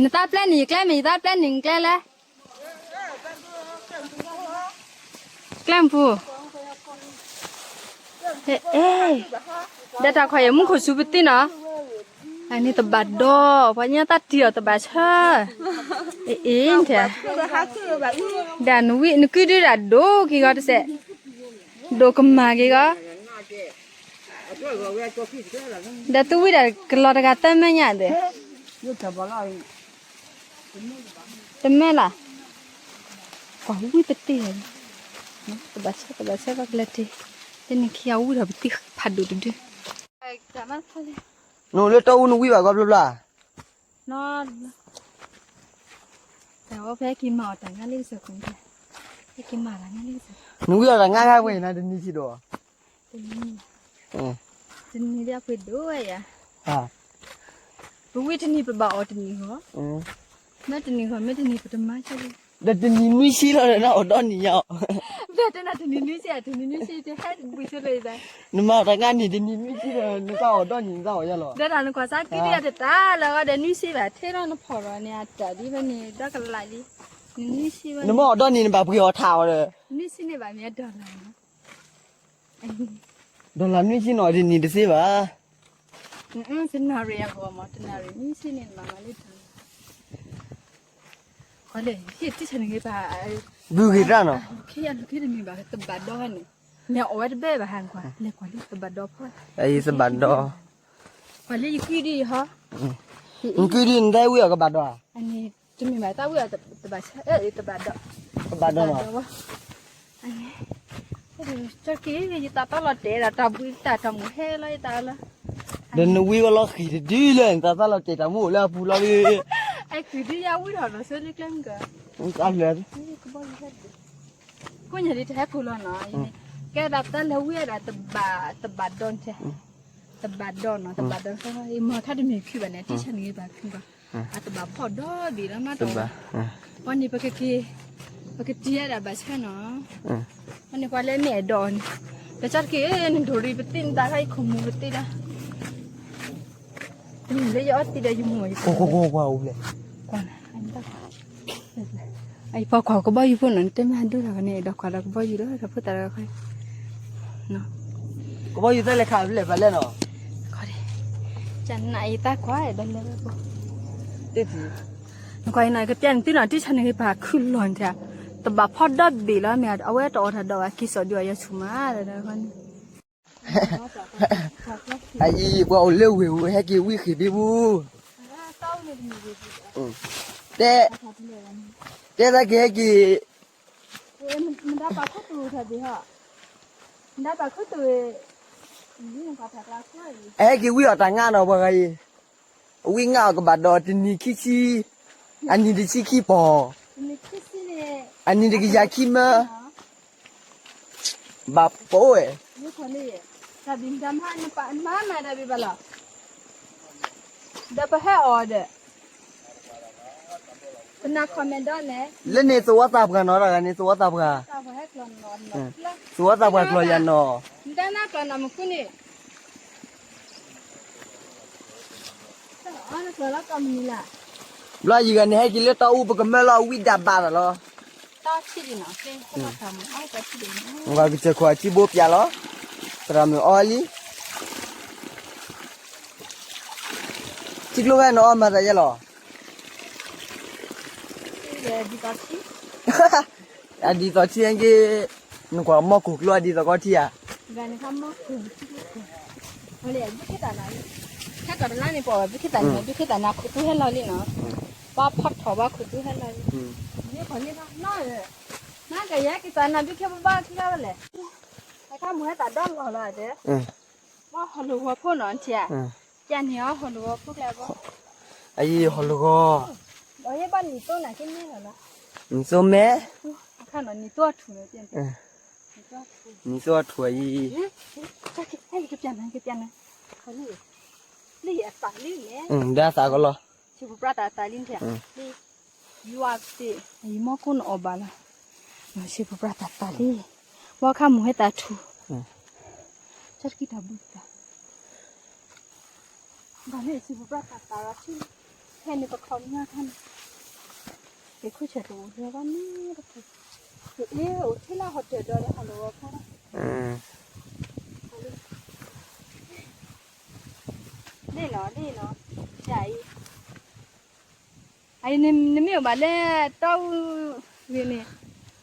နသးပျဲန့ၣ် ယကျဲမ့ၢ် ယသးပျဲန့ၣ် နကျဲလဲၣ်. ကျဲမပူၤ. အဲ, ဒီးတၢ်ခီယဲၢ်မူခိၣ်စူၤပသံနီၤ. အန့ၣ်တဘၣ်ဒီး ပှၤညါသးတံၢ်အီၤတဘၣ်ဆၢ. အ့ၣ်အ့ၣ် ထဲ, ဒီးနဝံၣ် နကုဒုဒၣ်ဒိၣ်က့ၤဂီၤတစဲး, ဒိၣ်ကမၣ်က့ၤဂီၤ. ဒီးသုဝံၣ်ဒၣ်ကလီၤတဂၤသၢမၢညါဒီး တမ့ၢ်လၢ ကွၢ်ဝံၣ်ပတ့ၢ်, တဘၣ်ဆၢ တဘၣ်ဆၢဘၣ်ကလၢၤတ့ၢ်, တန့ၢ်ခံအဝံၣ်ဒီးပသံဖးဒိၣ်တဒု. နအိၣ်လၢတီအူနဝံၣ်ဘၣ်ကီဖျိဖျါ, နဝံၣ်အီၤတၢ်ငါခါဝဲအံၤနၤတနံၤဆံးဒီး တနံၤ, တနံၤဒ်အပှ့ၤဒိၣ်ဝဲယၤ, ပဝံၣ်တနံၤပဘၣ်အီၣ်တနံၤဂီၢ်, မ့ၢ်တနံၤဂီၢ် မ့ၢ်တနံၤပတမၤဆၢလံ, ဒီးတနံၤနွံဆံလီၤဒီးနအီၣ်ဒီနံၤညါအီၤ, ဒီးတနံၤနွံဆံ တနံၤနွံဆံ တဟဲတဘှံးဆိလၢယသး, နမၤအီၣ်တၢ်ငါန့ၣ် တနံၤနွံဆံဒီး နကအီၣ်ဒီနံၤနကအီၣ်ယါလီၤ, ဒီးတၢ်နကွၢ်စးကံဒံးအတတၢ်လၢအဂီၢ်ဒီးနွံဆံဘၣ် ထဲလီၤနဖီၣ်ဒီးန့ၣ် အတၢ်ဒ်ဖဲန့ၣ် ဒီကလးလံ, နနွံဆံဘၣ် နမ့ၢ်အီၣ်ဒီနံၤ နဘၣ်ပှ့ၤအီၣ်ထးအီၤဒီး, နွံဆံန့ၣ်ဘၣ်မ့ၢ်အဒီလၢ်နီၤ ဒီလၢ်နွံဆံနီၤ တနံၤတသ့ဘၣ်, တနၣ်ရံၣ်အဂီၢ်မး တနၣ်ရံၣ်နွံဆံန့ၣ် နမၤမၤလၢတၢ်, ကွၢ်လဲၣ် ဟ့ၣ်တံၢ်ဆါန့ၣ်ဂ့ၤဘၣ်, ဘုဂ့ၤတၢ်နီၤ, ခဲအံၤလူၤခ့တမံၤဘၣ် တဘၣ်ဒီဘၣ်န့ၣ်, မ့ၢ်အီၣ်ဝဲတဘဲဘၣ်ဟးကွၢ် လဲၤကွၢ်လံ တဘၣ်ဒီဖီ, တဘၣ်ဒီ, ကွၢ်လံယကုဒံးဟီ, နကုဒံးနတၢ်ဝံၣ်အီၤကဘၣ်ဒီဧါ, တမ့ၢ်ဘၣ် တၢ်ဝံၣ်အီၤတဘၣ်ဆၢ, တဘၣ်ဒီ, တဘၣ်ဒီနီၤ, ကၠီက့ၤ ယသးတၢ်လီၤတဲာ်ဒီးတၢ်ဘှံးတၢ်တၢ်မူဟဲလီၤယသးလီၤ, ဒီးနဝံၣ်ဝဲလီၤဃံၤတဒုလၢ နသးတၢ်လီၤတဲာ်တၢ်မူအိၣ်လၢအပူၤလီၤ, အဲကုဒံးယဝံၣ်ထီၣ်ဒီးဆၢလံကျဲမုၢ်က, ကဘီယူၤဟဲ ကိးညါဒ်တဟဲခိၣ်လီၤနီၤ, ကဲဒၣ်တၢ်လဲၤဝံၣ်ဒၣ်တဘၣ်, တဘၣ်ဒီထဲ, တဘၣ်ဒီနီၤ တဘၣ်ဒီ, ယမၤခါတမ့ၢ်ခုဘၣ်န့ၣ် တံၢ်ဆါန့ၣ်ဂ့ၤဘၣ်ခုဘၣ်, အတဘၣ်ဖီၣ်ဒီဘ့ၣ်လီၤမးတီၢ်, ပှၤန့ၣ်ပကက့ၤ, ပကတံၢ်ယဲဒၣ်ဘၣ်ဆၢနီၤ, ပှၤန့ၣ်ပှၤလဲၤမ့ၢ်အဲၣ်ဒိးန့ၣ်, ဒီးကၠီတက့ၤ နဒိၣ်ရံၣ်ပသ့ၣ်နတၢ်ခါအံၤခိၣ်မူပသ့ၣ်ဒၣ် လၢယအီၣ်တံၢ်ဒီးယမိၢ်အံၤ ကွၢ်နၤ, အံၤပှၤကွၢ်ကဘီယူၤဖိနီၤ နတဲမ့ၢ်ဟဲဒိၣ်တၢ်ခါန့ၣ် ဒီးကွၢ်ဒီးကဘီယူၤလီၤ ဒီးဖိသၣ်တဂၤခါ, ကဘီယူၤသၢလဲၤခးဖဲလဲၣ်ဖဲလဲၣ်နီၤ, ကနၣ်အံၤသးကွၢ်ဒီးလဲၤဝဲဘိ, နကွၢ်အံၤနီၤ ကပျဲနသုနီၤ တံၢ်ဆါန့ၣ်ဂ့ၤဘၣ်ခုလီၤနထါ, တဘၣ်ဖီၣ်ဒီဘ့ၣ်လီၤမ့ၢ် အဝဲတအီၣ်တၢ်ဒီးဘၣ်က့ၤစိာ်ဒုးအီၤယၤဆူၣ်မးဒီး အံၤ ပှၤအိၣ်လၢဝ့ၢ်ဝဲ ဟဲက့ၤဝံၣ်ဃ့ၢ်ဘ့ၣ်ပူၤ, တဲ, တဲသးက့ၤဟဲက့ၤ, အဟဲက့ၤဝံၣ်အီၣ်တၢ်ငါနီၤ ပှၤဂၤအံၤ, အဝံၣ်ငါအီၣ်ကဘၣ်ဒီးတနံၤခံဆံ, အနံၤတဆံခံပီၤ, အနံၤတကယၤခံမၢ ဘၣ်ပအိၣ်ဝဲ, ဒီးပဟဲအီၤဒီး, ပနၢ် comment ဒီးန့ၣ်, လၢန့ၣ်သဝီသးပှၢ်နီၤ တဂၤန့ၣ် သဝီသးပှၢ်, သဝီသးပှၢ်ကျီၢ်ယၤနီၤ, နတၢ်နၢ်ကျီၢ်နီၤမူခိၣ်န့ၣ် ဘျီယံၤဂၤန့ၣ် ဟဲက့ၤလၢတီအူ ပကမၢလီၤဝံၣ်ဒၣ်ဘၣ်လီၤ. ပှၤကစၢၢ်ခိၣ်အထံဘိပျးလီၤ. သရၣ်မုၣ်အီလံ. ထံကျိဖဲနအီမၤသးယဲလီၤ. အဒ်သိးထံဟဲက့ၤ, နကွၢ်မီၢ်ခိၣ်ကျိအဒ်သိးကီထံဧါ. ခဲကီးတလါန့ၣ် ပှၤဘုခ့သၣ်န့ၣ် ဘုခ့သၣ်န့ၣ် ခိၣ်သူဟဲလီၤလံနီၤ. ပှၤဖီၣ်ထီၣ်ဘၣ်ခိၣ်သူဟဲလီၤလံ. နကယဲက့ၤ သးနၤဘုခ့ဘၣ်ဘၣ်ခံဂၤဝဲလဲၣ်. အခါမုၢ်ဟဲသးဒီလီၢ်လီၤတဲ. ဘၣ်ဟီၣ်လၢဂီၤဖိနီၤထံဧါ. ပျဲန့ၣ်အီၤဟီၣ်လၢဂီၤဖိကျဲဘၣ်. အယံၤဟီၣ်လၢဂီၤ. အယဲဘၣ်နံၤသိနၤက့န့ၣ်လီၤလီၤ. နံၤသိမဲ. အခါနီၤနံၤသိအထူၣ်န့ၣ်. နံၤသိအထူၣ်အံၤ. ကပျဲနၤ ကပျဲနၤ. လံအသးလံန့ၣ်. ဒီးအသးကလီၤ. ဆံပူၤပြၢ်တၢ်သးလံန့ၣ်. ယွၤသ့ၣ် ယမီၢ်ကိၢ်နအီၣ်ဘၣ်လီၤ. ဆံပူၤပြၢ်တၢ်သးလံ. ဘၣ်ခါမုၢ်ဟဲသးထူၣ်. ကၠီတကံတၢ်ဘုသး. ဘၣ်လၢဆံပူၤပြၢ်တၢ်သးလီၤဆံ. ဖဲန့ၣ်ပခီပညီခါန့ၣ်, ပခိၣ်ဆၢတအိၣ်လၢၤဘၣ်န့ၣ်တခီ, ပအ့ၣ်အိၣ်ထဲလၢဟီၣ်တၢၢ်ဒီးလၢဟီၣ်လီၤဝီၤဖီ, လ့ၣ်နီၤ လ့ၣ်နီၤ, အံၤ, အံၤနမ့ၢ်အိၣ်ဘၣ်လၢတီအူဂ့ၤန့ၣ်,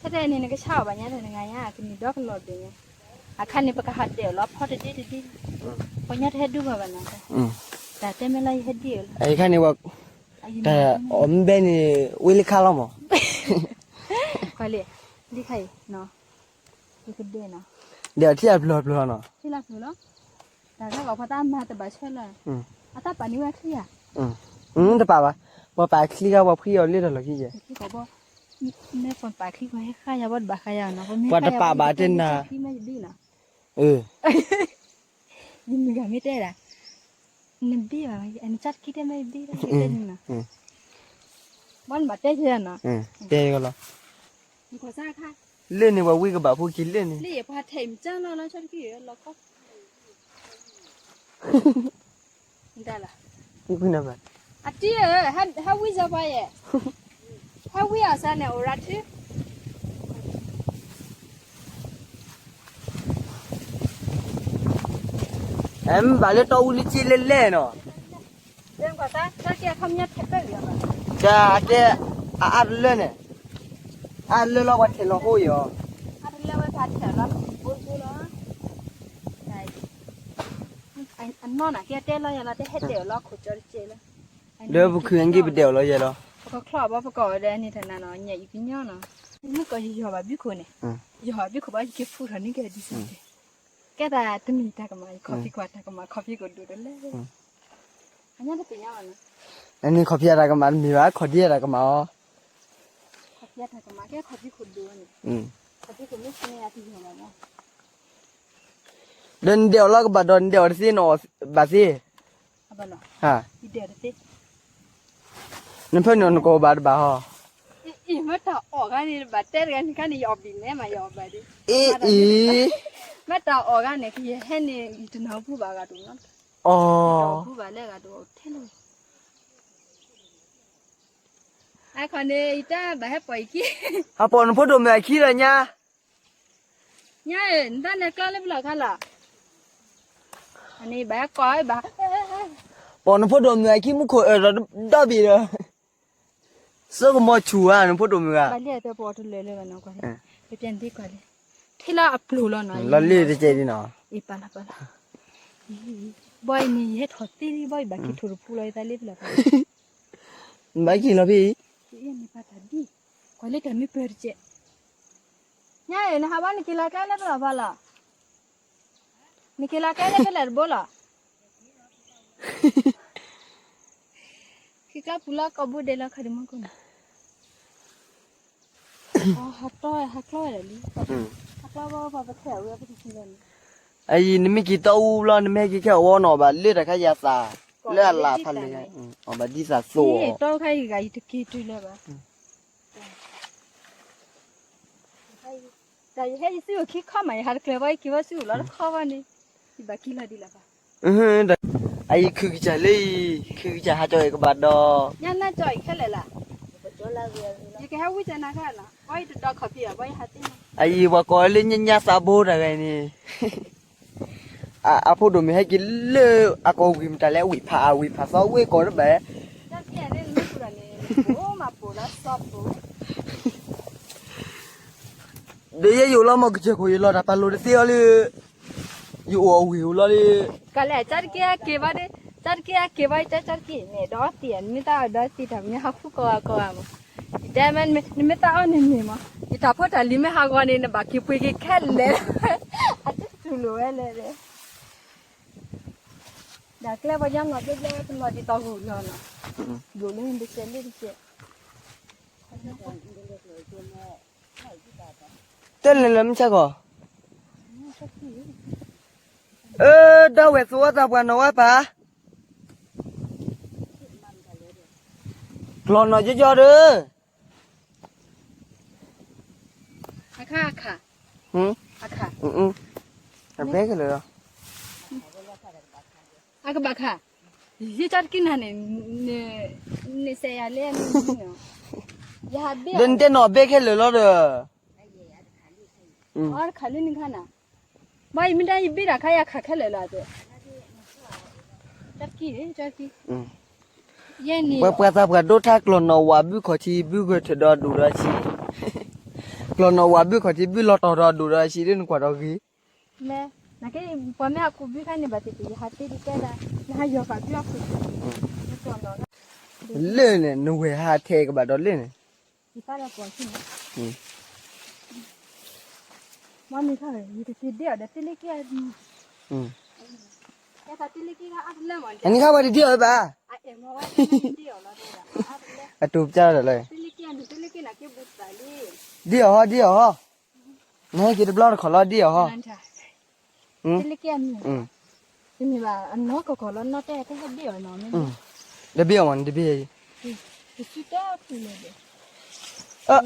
ထဲထဲန့ၣ် နကဆါအီၤဘၣ်ညါဒီးနဂၤညါ ကနံၣ်ဒီကလီၤဒၢးညါ, အခါန့ၣ် ပကဟးတဲာ်အီၤလီၤဖီတဒ့တဒ့, ပှၤညီတဟဲဒူဘၣ်ဘၣ်နီၤ, တၢ်တဲမ့ၢ်လၢယဟဲဒ့အီၤလီၤ, အခါန့ၣ်, တၢ်အီၣ်မ့ၢ်ဘဲန့ၣ် ဝ့လၢခါလီၤမး, လံခါအံၤ, ဒဲးအီၤထံၣ်အဘျီဘျီနီၤ, တၢ်ဂၤဂီၤဖီတၢ်မၤတဘၣ်ဆၢလၢ, အတၢ်ပာ်န့ၢ်ဝဲချံဧါ, တပာ်ဘၣ်, ပှၤပာ်ချံခါ ပှၤဖှံအီၤလၢတၢ်လီၢ်ခံယဲၢ်, မ့ၢ်ပှၤပာ်ချံပှၤဟဲဃါယၤဘၣ်တဘၣ်ဃါယၤနီၤ, ပှၤတပာ်ဘၣ်တဲနၤ, မ့ၢ်ယဘ့ၣ်နီၤ, ယမုၢ်ဂၤမ့ၢ်တဲဒၣ်, နဘ့ၣ်ဘၣ်, နကၢ်တက့ၢ်တဲမ့ၢ်ယဘ့ၣ်, တဲနၤ, ဘၣ်နဘၣ်တဲယဲၢ်နီၤ, တဲလီၤ, လၢန့ၣ်ပှၤဝံကဘၣ်ဖိခံလၢန့ၣ်, လၢယပှၤထဲးမကၢ်လီၤလီၤဆီတက့ၢ်လီၤခီ ဒၣ်လီၤ, အတံၢ်ဧၢ, ဟဲဝံစၢၤပှၤယဲၢ်, ဟဲဝံအီၤစၢ်န့ၣ်အိၣ်ရၤထံ, မ့ၢ်ဘၣ်လၢတီအူလံက့လၢလဲၣ်နီၤ, တၢ်တဲ, အအါတလၢန့ၣ်, အါတလၢလီၤပှၤထဲးလီၤဟိယီၤ, အါတလၢဝဲပှၤထဲးလီၤ, အနီၢ်နၤကဲတဲလီၤယဲၢ်လီၤ တဟဲတဲအီၤလီၤခိၣ်ကၠီတကဲလၢ, ဒီးပခုအက့ၢ်ပတဲအီၤလီၤယဲၢ်လီၤ, ပကချီၣ်ဘီပကအီၣ်ဒီးန့ၣ်တနၤနီၤ ညၣ်အံၤကညီနီၤ, မ့ၢ်ကီးယယီၤဘၣ်ဘုခိၣ်န့ၣ်, ယဟီၣ်ဘုခိၣ်ဘၣ်ယက့ၤဖူထီၣ်န့ၢ်က့ၤဒ်စ့ၢ်ကီး, ကဲသးတမံၤတၢ်ကမၣ် ယခီၣ်ဖံးကွၢ်တၢ်ကမၣ် ခီၣ်ဖံးကဒိၣ်တလဲ, အညါတသ့ၣ်ညါဘၣ်နီၤ, အန့ၣ်ခီၣ်ဖံးအတၢ်ကမၣ်တမ့ၢ်ဘၣ် ခီၣ်ဒံအတၢ်ကမၣ်အီၤ, ခီၣ်ဖံးအတၢ်ကမၣ်ကဲခီၣ်ဖံးခိၣ်ဒိၣ်န့ၣ်, ခီၣ်ဖံးခိၣ်မ့ၢ်ဆ့န့ၣ်အတယီၤဘၣ်နီၤ, ဒီးနဒဲးအီၤလီၤကဘၣ်ဒီးနဒဲးအီၤတသ့နီၤဘၣ်သ့, နဖၢနုာ်နကိးဘၣ်တဘၣ်ဟီ, အံၤ မ့ၢ်တၢ်အီၣ်ဂၤန့ၣ် ဘၣ်တဲတဂၤန့ၣ်ခါန့ၣ် ယအီၣ်ဘံၣ်နဲမး ယအီၣ်ဘၣ်ဒံး, အ့အ့, မ့ၢ်တၢ်အီၣ်ဂၤန့ၣ် ကယဟဲန့ၣ် ယတနၢ်ဟူဘၣ်ဂၤတအိၣ်နီတဂၤ, အီၣ်, တနၢ်ဟူဘၣ်လၢဂၤတအိၣ်ထဲလဲၣ်, အခီန့ၣ် ယတၢ်ဘၣ်ဟဲပိာ်ယခံ, ဟးပိာ်နဖိဒိၣ်မုၣ်အခံလီၤညါ, ညါဧၢ နတၢ်လဲၤကျီလၢပလီၢ်ခါလီၤ, အန့ၣ်ဘၣ်ဟဲကိးဘၣ်, ပိာ်နဖိဒိၣ်မုၣ်အခံမူခိၣ်အၢၣ်ဒီးဒီဘ့ၣ်ဒီး, စိကမီၤဆူၣ်ဧါ နဖိဒိၣ်မုၣ်ဂၤ, ဘၣ်လံအတၢ်ပိာ်တလၢာ်လၢဘၣ်နီၤကွၢ်, ပျဲနထံကွၢ်လံ, ထံလီၤအပျိၢ်လီၤနီၤ, လီၤလံတကဲဒ်နီၤ, အ့ၣ်ပာ်လီၤပာ်လီၤ, ဘီအံၤန့ၣ် ယဟဲထီၣ်သ့လံ ဘီအံၤဘၣ်က့ၤထိၣ်တပူၤလီၤ ယသးလၢပလီၢ်ခါ, ဘၣ်က့ၤလီၤဖဲအံၤ, ကွၢ်လၢတၢ်မ့ၢ်ပၢၢ်တကဲး, ညါအံၤ နဟးဘၣ်နက့ၤလီၤကျဲလၢပလီၢ်ဖီလီၤ, နက့ၤလီၤကျဲလၢပလဲၣ်တဘိလီၤ, ခံကျါပူၤလီၤ ကိးဘိဒဲးလီၤ ခါဒံးမီၢ်ကိၢ်န့ၣ်, ဟးကျီဝဲဒီးလံ, ဟးကျီဝဲပပခဲအံၤပတထံၣ်လီၤန့ၣ်, အအံၤ နမ့ၢ်က့ၤတီအူဘျီ နမ့ၢ်ဟဲက့ၤခဲအံၤ အဝဲနီၢ်ဘၣ်လၢတၢ်ခါယၤသး, လၢအလၢ်ဖးလဲၣ်, အီၣ်ဘၣ်ဒ်သးသိးအီၤ, တီခါယဂၤယတက့ၤတုၤလၢၤဘၣ် တၢ်ယဟဲယစုအိၣ်ခံခီမး ယဟးတကျၢၤဘၣ် ယက့ၤဘၣ်စုအိၣ်လီၤတခီဘၣ်န့ၣ်, ယဘၣ်က့ၤလီၤဒ်လဲၣ်ဘၣ်, အအံၤခုကစၢ်လၢအံၤ ခုကစၢ်ဟးကၠီအံၤကဘၣ်ဒီး, ညါနၢ်ကၠီအံၤခဲလၢာ်လၢ, ယကဟဲဝံကနၤခါလီၤ ဘၣ်ယတဒီးခီၣ်ဖံးဘၣ် ဘၣ်ယဟးသ့မး, အအံၤပှၤကိးလၢညါညါသးဘိတၢ်ဂၤန့ၣ် အဖိဒိၣ်မုၣ်ဟဲက့ၤလၢအကိာ်ဝံၤမတၤလဲၣ် ဝံၣ်ဖးအဝံၣ်ဖးသီဝ့ၢ်ကိးတဘၣ်, တၢ်ကဲန့ၣ် မ့ၢ်ပူၤလီၤန့ၣ် အိၣ်မးပိာ်လီၤစီပိာ်, ဒီးယဲယအိၣ်လီၤမ့ၢ်ကစၢၢ်ခိၣ်ယလီၤတၢ်ပာ်လိာ်တသ့အီၤလၢ, ယအိၣ်အဝံၣ်အိၣ်လီၤလၢ, ကလဲၣ် ကၠီတက့ၢ်အက့ၤဘၣ်ဒီး, ကၠီတက့ၢ်အက့ၤဘၣ် ယတဲကၠီတက့ၢ်န့ၣ် ဒီးအီၣ်တ့ၢ် နမ့ၢ်တၢ်အီၣ်ဒီးတ့ၢ်တၢ်မ့ၢ်ဟးဃုကိးဂၤကိးဂၤမး, ယတဲမ့ၢ်နမ့ၢ်တၢ်အီၣ်န့ၣ်န့ၣ်မး, ယတၢ်ဖိတၢ်လံၤမ့ၢ်ဟးဂီၤန့ၣ် နဘၣ်က့ၤပှ့ၤက့ၤခဲလၢာ်, အတတူၢ်လိာ်ဝဲလဲၣ်, ဒၣ်ကျဲပှၤကညီလီၤဘျဲဘျဲ ပလီၢ်ဒ်သိးဂိၢ်လီၤနီၤ, ဒိၣ်လၢတစဲးလၢတစဲး, တဲလဲၤလၢမုၢ်ဆါခီ, အၢ ဒီဝဲၢ်သူဝဲသးပှၢ်နီၢ်ဝဲပၢ်, ကျီၢ်နီၢ်ကၠီကၠီဒီး, အခါအခါ, အခါ, အဘဲကလၢာ်လီၤ, အကဘၣ်ခါ, ယကၠီတကံနၤန့ၣ်, န့ၣ်စဲးယၤလဲၣ်န့ၣ်, ယဟးဘ့ၣ်, ဒီးနတဲနီၣ်ဘ့ၣ်ခဲလၢာ်လီၤဒီး, အီတခးလံန့ၣ်ခါနၤ, ဘၣ်ယမ့ၢ်ဒၣ်ယဘ့ၣ်တၢ်ခါယၤခးခဲလၢာ်လီၤ, ကၠီတကံ, ယဲန့ၣ် ပှၤသးပှၢ်ဒိထါကျီၢ်နီၣ်ဝးဘုခီၣ်ထံး ဘုဂၢၢ်ထၢၣ်ဒီးဒိၣ်ဒီးဆံး, ကျီၢ်နီၣ်ဝးဘုခီၣ်ထံး ဘုလီၤတီၤဒီးဒိၣ်ဒီးဆံး ဒ်နကွၢ်ဒီးဂ့ၤ, မ့ၢ်, နကဲ, ပှၤမ့ၢ်ဟးခူၣ်ဘုခါန့ၣ် ဘၣ်သ့ၣ်သ့ၣ် ယဟးတ့တကဲဒၣ်, နဟးယီၤဃာ်ဘုအခိၣ်, လၢန့ၣ် နဝဲၢ်ဟးထဲကဘၣ်ဒီးလၢန့ၣ်, ယသးလၢပှၤခံန့ၣ်, မ့ၢ်ခါ, ယကက့ၤဒ့အီၤဒီးတ့လ့က့အမံၤ, အနံၤခါဝဲတဒ့အီၤဘၣ်, အတူပျါဒီးလၢ, ဒ့အီၤဟီ ဒ့အီၤဟီ, နဟဲက့ၤတဘျီတခီၣ်လီၤ ဒ့အီၤဟီ, တ့လ့က့အမံၤ, တမ့ၢ်ဘၣ် အနီၢ်ကီၢ်ကီၢ်လီၤ နီၢ်တဲ တဟဲဘ့ၣ်အီၤနီၤ, တဘ့ၣ်အီၤမး တဘ့ၣ်အံၤ, တစုတီဖုလဲၣ်ဒီး, အၢ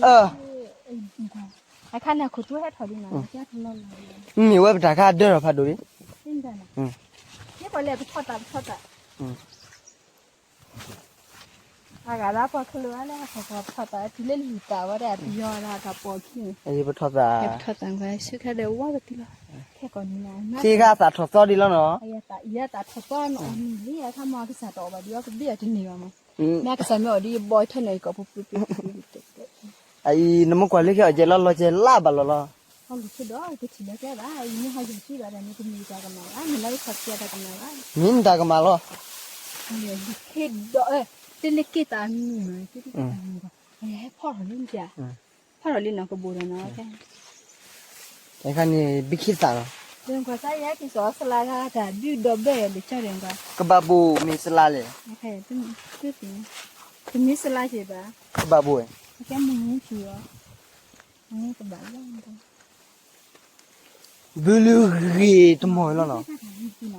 အခါန့ၣ် အခိၣ်ထူဟဲထီၣ်ဒံးနီၤ, မ့ၢ်ဝဲပတၢ်ခါဒၢထီၣ်ဖးဒိၣ်လံ, မ့ၢ်ပလဲၣ် ပထီၣ်သး ပထီၣ်သး အဂၤလၢပှၤခလုးအါလၢ ပထီၣ်သးတုၤလၢလံာ်သးဝဲဒၣ် ပယီၤလၢတၢ်ပိာ်ခံန့ၣ်, ပထီၣ်သး, ပထီၣ်သး ဆူခါဒီးဝါကသံလီၤ, ခဲကိာ်နံၤ, သ့ဂၤသးထီၣ်သီဒံးလီၤနီၤ, ယသးထီၣ်သီနီၤ အမံၤလံ အခါမ့ၢ်အကစၢ်တအီၣ်ဘၣ်ဒီး အကဘ့ၣ်အီၤတန့ၢ်ဘၣ်မး, မ့ၢ်အကစၢ်မ့ၢ်အီၣ်ဒီး ယဘီၣ်ထၢနုာ်ယကိာ်ပူၤပူၤပူၤပူၤ, အံၤ နမ့ၢ်ကွၢ်လၢခဲအီၣ်ကဲလီၤ လီၤကဲလၢဘၣ်လီၤလီၤ, အီၣ်လူၤဆိဒီး ကထံၣ်လၢကျဲဘၣ် အံၤမ့ၢ်ဟီယိၤကံဘၣ်ဒီး မ့ၢ်တမံၤတၢ်ကမၣ်ဘၣ် မ့ၢ်လၢယခီၣ်ထံးတၢ်ကမၣ်ဘၣ်, မ့ၢ်နတၢ်ကမၣ်လီၤ, တ့လ့က့တၢ်မံၤမး တ့လ့က့တၢ်မံၤဘၣ်, ဟဲဖီၣ်ထီၣ်လံပျၢ်, ဖီၣ်ထီၣ်လံနီၤကဘိၣ်ဒီးနီၤ, အခါန့ၣ် ဘုခ့သၣ်လီၤ, ကွၢ်စါယဟဲက့ၤစိာ်အီၤစလါတၢ် တၢ်ဒုးဒီးဘဲၣ်လၢကၠီဒီးကွၢ်, ကဘၣ်ဘိၣ်မ့ၢ်စလါလဲၣ်, တမ့ၢ်စလါက့ၤဘၣ်, ကဘၣ်ဘိၣ်ဝဲ, ကဲမုၢ်နံၤထူၣ်အီၤ, ကဘၣ်လီၤ ဘုလုဂ့ၤတမီၢ်လီၤနီၤ,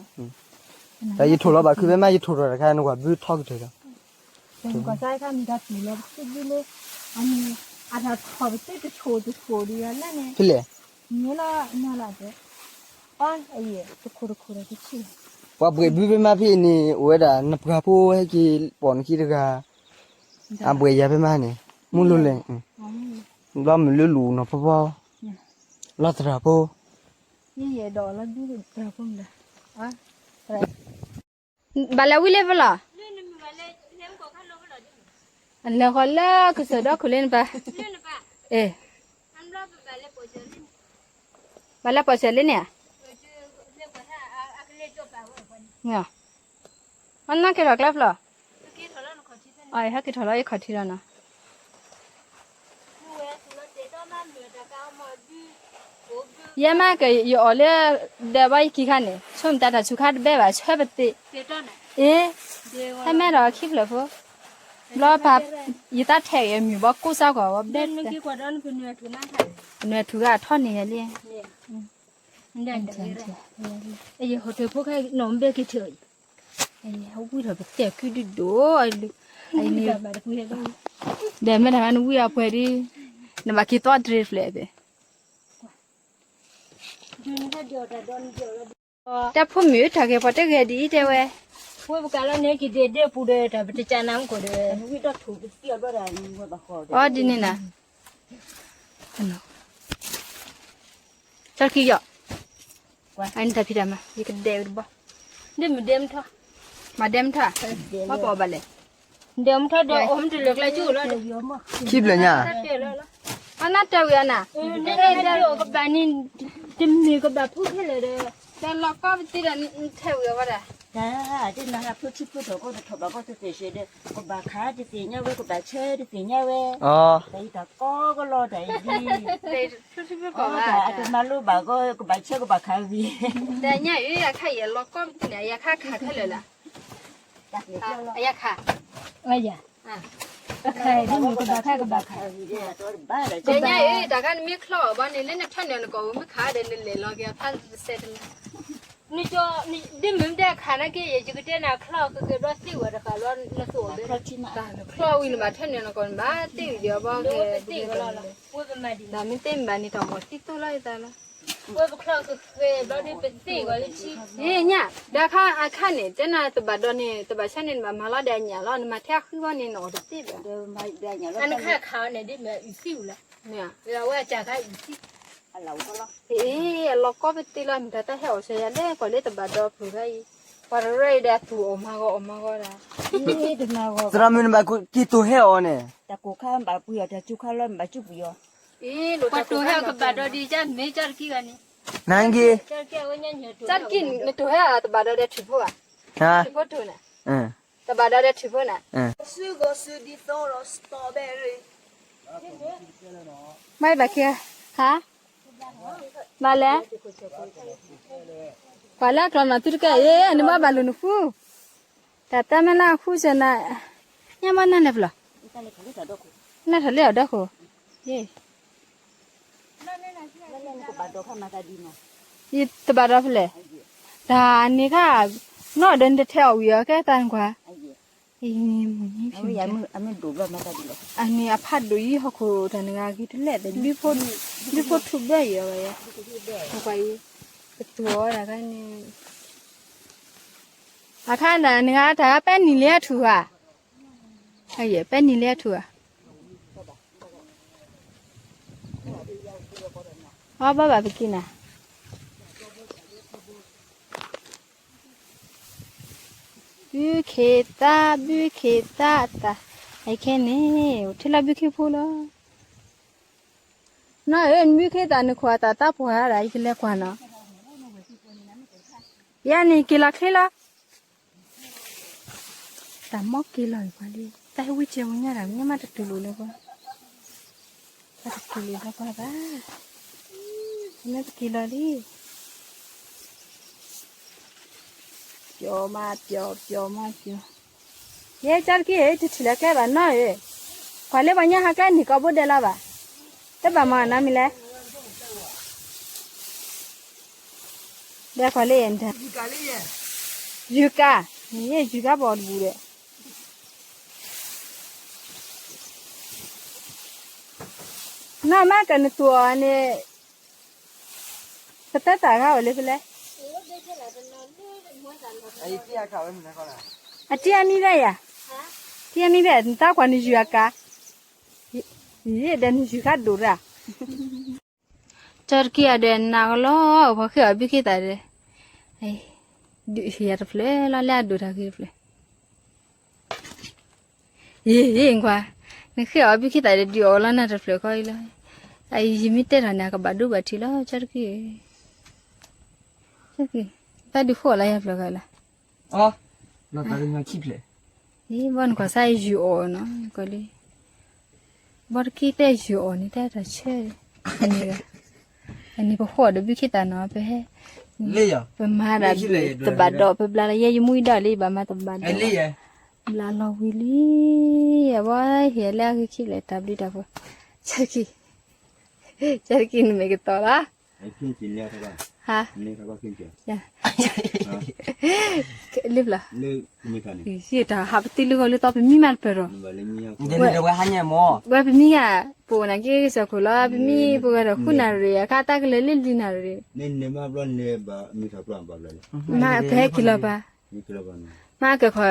တၢ်ယထိၣ်လီၤဘၣ်ခုဖဲမး ယထိၣ်ထီၣ်တခါ နကွၢ်ဘုထီကတၢၢ်လီၤ, ကွၢ်စါခါမံၤတၢ်ပျံၤလီၤ ပသ့ဘုလၢ အမံၤ အတၢ်ထီၣ်ပသ့တဆိၣ်တဆိၣ်ဒံးလၢန့ၣ်, ဖဲလဲၣ်, မ့ၢ်လီၤနီၤလၢအတဲ, အီ တခိၣ်တခိၣ်ဒီးတဆံၣ်, ပှၤပှဲၤဘုဖဲမးဖဲအံၤန့ၣ် အိၣ်ဝဲဒၣ် နပှၤဖိဟဲက့ၤပိာ်နခံတဂၤ, အဘှဲးယၤဖဲမးန့ၣ်, မုၢ်လိလဲၣ်, ဘျီမုၢ်လၢလူၤနီၤဖီဖီ, လီၤသရၣ်ဖိ, ယဲယအဲၣ်ဒိးလီၤဒုးသရၣ်ဖိမတၤ, ဘၣ်လဲၤဝံၤလၢဖဲလဲၣ်, လဲၤဃီၤလၢကစၢၢ်ဒီခိၣ်လၢနပၢ်, အ့ၣ်, ဘၣ်လဲၤပိာ်စၢၤလၢန့ၣ်ဧါ, အနီၢ်က့ၤထီၣ်ကျဲဖဲလဲၣ်, ဟဲက့ၤထီၣ်လီၤယခီၣ်ထံးလီၤနီၤ. ယဲမးကယအီၣ်လၢ ဒီးဘၣ်ယခံခါန့ၣ် ဆိမိၣ်တၢ်တၢ်ဆူးခါတဘဲဘၣ် ဆၢပသ့ၣ်, အ့, ဟဲမဲထီၣ်ခံဖျၢၣ်ဖိ, ဘျီပၢ် ယတၢ်ထဲးအမံၤဘီကိးစၢ်ကွၢ်ဝဲဘဲ, နွဲၣ်ထူၣ်ဂၤထီၣ်န့ၣ်ယဲလံ, ဝံထီၣ်ပတဲာ်ကုဒုဒိၣ်, ဒီးမ့ၢ်တၢ်နဝံအပှဲၤဒ်, နဘၣ်က့ၤသီတြ့ဖျဲးသ့ၣ် တၢ်ဖိမုၣ်တၢ်ဂဲၤပှၤတဂဲၤဒ်အံၤတဲဝဲ, ဝဲပကးလီၤန့ၣ်က့ၤဒဲးဒဲးပူၤဒီး တၢ်ပတကးနၤမူကီၢ်ဒီး, အီဒ်န့ၣ်နၤ, ကၠီခံယီၤ, အနတၢ်ဖံးတၢ်မၤ ယကဒဲးဝဲတဘီ, ဒဲးမုၢ်ဒဲးမထီၣ်, မၤဒဲးမထီၣ်, ဘၣ်ပိာ်ဘၣ်လဲၣ် ဒဲးမထီၣ်ဒီးအိၣ်မတလၢကျဲကၠူလီၤ, ခံဖျၢၣ်ညါ, အနၢ်တဲဝံၤအနၤ, ကဘၣ်န့ၣ်, တမ့ၢ်ကဘၣ်ဖုခဲလၢာ်ဒီး, တၢ်လီၤကီပသ့ဒီးထဲဝံၤအဝဲဒၣ်, တၢ်, တနၤဟးဖုထံဖုထီၣ်ကီတထီၣ်ဘၣ်ကီတသ့ၣ်ရှဲဒီး, ကဘၣ်ခးတသ့ၣ်ညါဝဲ ကဘၣ်ဆဲတသ့ၣ်ညါဝဲ, တၢ်အံၤတၢ်ကီကလီတၢ်အံၤဒ်, ဖုထံဖုထီၣ်ဘၣ်, တမၤလိဘၣ်ကီ ကဘၣ်ဆဲကဘၣ်ခးဝံၤ, တၢ်ညါအံၤ အခါယဲၢ်လီၤကီပသ့န့ၣ် ယခါခးခဲလၢာ်လၢ အယခး, အယ, အခါဒ်မုၢ်ကဘၣ်ခါကဘၣ်ခး, ကညါအံၤ တၢ်ခါနမ့ၢ်ချီအီၤဘၣ်န့ၣ် လၢနထၢနုာ်နကီၢ်ဝံၤမ့ၢ်ခးဒီးနလဲၤလီၤက့ၤအဖျါစဲးတမံၤ, ဒ်မုၢ်မ့ၢ်တဲခးနာ်က့ ယကတဲနၤချီကကဲဘျီသ့ဝဲတဃာ်လီၤ နသိၣ်ဘဲ, ချီဝံၤနဘၣ်ထၢနုာ်နကီၢ်နဘၣ်သ့ဝံၤဒီး ဘီကဲသ့ဝဲလီၤ, တၢ်မ့ၢ်သ့မ့ၢ်ဘၣ်န့ၣ် တၢ်မီၤသံသိၣ်လီၤယသးလီၤ. ဝဲပချီၣ်ဃဲဘျီဒ်ပသ့ၣ်ဂီၤလၢထံ, ညၣ် ဒီးခါအခါန့ၣ် တဲနၤတဘၣ်ဒီးန့ၣ် တဘၣ်ဆၣ်န့ၣ် နဘၣ်မၤလီၤဒီးအညၣ်လီၤ နမၤထဲအဃုဘီန့ၣ် နအီၣ်တသ့ဘၣ်, အနခါခးအီၤန့ၣ် ဒ်မ့ၢ်အုၣ်သံၣ်အူလီၤ, ဝဲအတၢ်ခါအုၣ်သံၣ် အလီၤကီပသ့လီၤ မ့ၢ်တၢ်ဟဲအီၣ်စၢၤယၤလဲၣ် ပှၤလၢတဘၣ်ဒီဖျိၣ်ခါအံၤ, ပှၤတရၢအံၤဒီးသူၣ်အီၣ်မၤဂီၤအီၣ်မၤဂီၤဒၣ်, သရၣ်မုၣ်နဘၣ်က့ၤတိၢ်ဟဲအီၤန့ၣ်, တၢ်ကိၢ်ခါဘၣ်ပှံၤအီၤ တၢ်စူၤခါလီၤနဘၣ်စူၤပှံၤအီၤ, ပှၤတိၢ်ဟဲကဘၣ်ဒီးဒ်ကၢ်မ့ၢ်ကၢ်တကံၢ်ဂၤန့ၣ်, နက့ၤ, ကၢ်တကံၢ်နတိၢ်ဟဲအီၤတဘၣ်ဒီးဒီးထံၣ်ဖိဘၣ်, ထံၣ်ဖိတိၢ်န့ၣ်, တဘၣ်ဒီးဒီးထံၣ်ဖိန့ၣ် မ့ၢ်ဘၣ်က့ၤ, ဟါ, ဘၣ်လဲၣ်, ပှၤလၢအကျီနီၢ်သုတကဲအံၤ နဘၣ်ဘၣ်လိာ်နဃု, တၢ်တၢ်မ့ၢ်လၢအဃုစၢၤနၤ, ညၣ်ဘၣ်နၢ်လဲၣ်ပလီၢ်, နၢ်ထီၣ်လၢအီၤဒီခိၣ်, ယတဘၣ်ဒီးဖဲလဲၣ်, တၢ်န့ၣ်ခါ, နီၢ်ဒီးနတထဲအီၤဝံၤအီၤကဲတၢ်နကွၢ်, အန့ၣ်အဖးဒိၣ်အံၤဟီၣ်ခိၣ်တၢ်နဂၤဂ့ၤတလဲၣ်ဒီး, ဒုးဖိထူးဘၢအံၤအီၤ, ကွၢ်အံၤ, ကသူအီၤတၢ်ခါန့ၣ်, အခါနဂၤတၢ်ဂၤပဲနံၤလၢအထူၣ်ဧါ, ပဲနံၤလၢအထူၣ်ဧါ, အီဘၣ်ဘၣ်ပက့ၤနၤ ဘုခ့သၣ် ဘုခ့သၣ်အသး, အခဲန့ၣ် အိၣ်ထဲလၢဘုခ့ဖိလီၤ, နီၢ်ဧၢ နဘုခ့သၣ်နခိၣ်အသးသးပှၢ်ဒၣ် ယကလဲၤကွၢ်နီၤ, ယၤန့ၣ်က့ၤလီၤချ့လီၤ, တၢ်မီၢ်က့ၤလီၤအံၤပှၤလံ, တၢ်ဟဲဝံကဲဝဲညါဒၣ် မ့ၢ်မးတတုၤလိာ်လၢပှၤ, တၢ်တက့ၤလီၤလၢပှၤဘၣ်, မ့ၢ်တက့ၤလီၤလံ, ပျီမးပျီ ပျီမးပျီ, ယဲကၢ်တက့ၢ် တထံၣ်လၢကျဲဘၣ်နီၢ်ဧၢ, ကွၢ်လၢပှၤညါဟးကျဲန့ၣ် ကိးဘိဒဲးလီၤဘၣ်, တဘၣ်မၤနီတမံၤလဲၣ် ဒီးကွၢ်လၢယဲၢ်, ယုၢ်ကၤ, ယဲၢ်ယုၢ်ကၤဘီၣ်တဘူၣ်ဒီး, နီၢ်မးကနသူၣ်အီၤန့ၣ်, ပတဲတၢ်ဂၤအိၣ်လၢဖဲလဲၣ်, အတံၤအမံၤဘၣ်ယၤ, တံၤအမံၤဘၣ် နတၢ်ကွၢ်နယုၢ်အကၤ, ယဲၢ်ဒီးနယုၢ်ကၤဒိၣ်ရၣ် ကၠီတက့ၢ်အဒဲးနၤကလီၤ ပှၤဃ့အီၤဘုခ့သၣ်ဒီး, ယၤတဖျၢၣ်လီၤ လၢအဒိၣ်တၢ်ဂ့ၤတဖျၢၣ်, ယ့ၢ်ယ့ၢ်ကွၢ်, နဃ့အီၤဘုခ့သၣ်ဒီး ဒုးအီၣ်လီၤနၤတဖျၢၣ်ဃီအံၤလီၤ, ယမ့ၢ်တဲထီၣ်န့ၣ် အကဘၣ်ဒိဘၣ်ထံးလီၤ ကၠီတက့ၢ်, တၢ်ဒုးဃိအီၤလၢယၤဖျၢၣ်ဃီလီၤ အီ, လီၤသးကညီခံဖျၢၣ်, အံၤ ဘီနကွၢ်စၢ်ယုၢ်အီၣ်နီၤ ကီလံ, ဘီတက့ၢ်တဲယုၢ်အီၣ်န့ၣ် တဲတၢ်ဆၢ, အန့ၣ်ပဃိဒီးဘုခ့သၣ်နီၤ ပဟဲ, ပမၤဒၣ်တဘၣ်ဒီးပဘျါလီၤ ယဲယမူအံၤဒီးလံ ဘၣ်မၤတဘၣ်ဒီး, ဘျါလီၤဝံၤလံ, အဘီဟ့ၣ်လၢအဂ့ၤခံလဲၣ် တၢ်ဘျုးတၢ်ဖှိၣ်, ကၠီတက့ၢ်, ကၠီတက့ၢ်နမ့ၢ်ကတီၤလီၤ ဟါ, လၢပျၢ်, တၢ်ဟးပသံလၢဂီၢ်လၢသီ ပမံမးတပၢၢ်ဒီး, ဝဲပမံဂၤ, ပအိၣ်နၤက့ကစၢၢ်ခိၣ်လီၤ ပမံပဝဲဒီးဃုနၣ်ရံၣ် အခါတၢ်ကလၢာ်လၢလွံၢ်နၣ်ရံၣ်, မ့ၢ်ပဟဲက့ၤလီၤပၢ်, မ့ၢ်ကဲခီ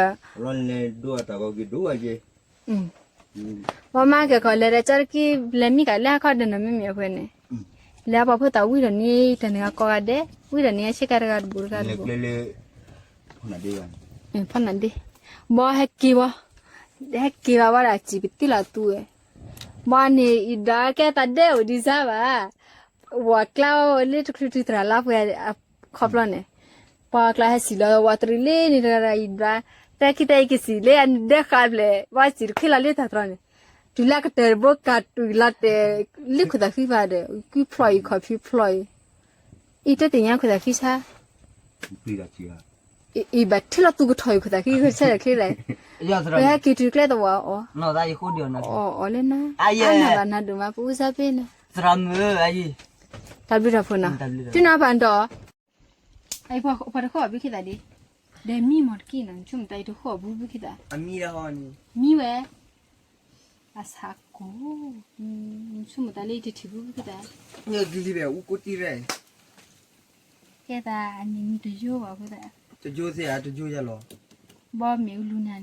မ့ၢ်ကဲခီ လဲၤဒီးကၠီတက့ၢ် လဲၤမံကၤလၢအခီၣ်ဒၢးနီၤ မ့မ့ၢ်အဃိန့ၣ်, လဲၤပှၤဖိသၣ်ဝံၤဒီးန့ၣ် တၢ်နဂၤကိးဂၤဒဲး, ဝံၤဒီးန့ၣ် ဆ့ကၤတဂၤတဘူးတဂၤတဘူး, ဖီနၤဒ့, ဘီဟဲက့ၤဘီ, ဟဲက့ၤဘၣ်ဝဲဒၣ်စံၣ်ပသံလီၤသူဝဲ, ဘီန့ၣ် အံၤဒီးကဲသးဒဲအိၣ်ဒံးစါဘၣ် ဝၤကျါလၢတချုးတုၤသရၣ်လါပှဲၤအခီပညီန့ၣ်, ပှၤကျါဟဲစံၣ်လီၤ ဝၤတရံးလၢန့ၣ်တဂၤဒီးအံၤဘျါ, တဲခံတဲအံၤကစံၣ်လၢအဒဲဃာ်ဖျဲး ဝဲစံၣ်တခ့လီၤလၢတၢ်တြီန့ၣ်, တုၤလၢကတၢၢ်တဘိကးတုၤလီၤတဲာ် လၢခိၣ်သးဃံဖးဒီး ကုဖျီၣ်အံၤခီၣ်ဖံးဖျီၣ်အံၤ, အံၤတသ့ၣ်ညါခိၣ်သးဃံဆါ အံၤဘၣ်ထံၣ်လီၤသူကထီၣ်အံၤခိၣ်သးဃံဆါဒီးချ့လဲၣ်, ပဟဲက့ၤတုၤကျဲသဝီအီၤ, အီၤလၢနၤ, အနၢ်ဘၣ်နၤဒိၣ်မး ပအူစၢ်ဖဲနၤ, တၢ်ဘျုးတၢ်ဖှိၣ်နီၤ, တုၤနၤဘၣ်ဒီး, ပှၤတဃိအီၤဘုခ့သၣ်ဒံး, ဒီးမံမီၢ်တက့ၢ်နီၤ နဆိကမိၣ်တၢ်အံၤတဃိအီၤဘုဘုခ့သၣ်, မံဝဲ, အဆၢကိၣ်, နဆိကမိၣ်တၢ်လၢယတထံၣ်ဘုဘုခ့သၣ်, ဂ့ၤလံဘဲ အူကိးတံရဲၣ်, ကဲသးအနံၤမံတယိဘၣ်အဃိသတး, တယိသ့ၣ်ဧါ, တယိယဲလီၤ, ဘီမ့ၣ်အူလူနၤန့ၣ်,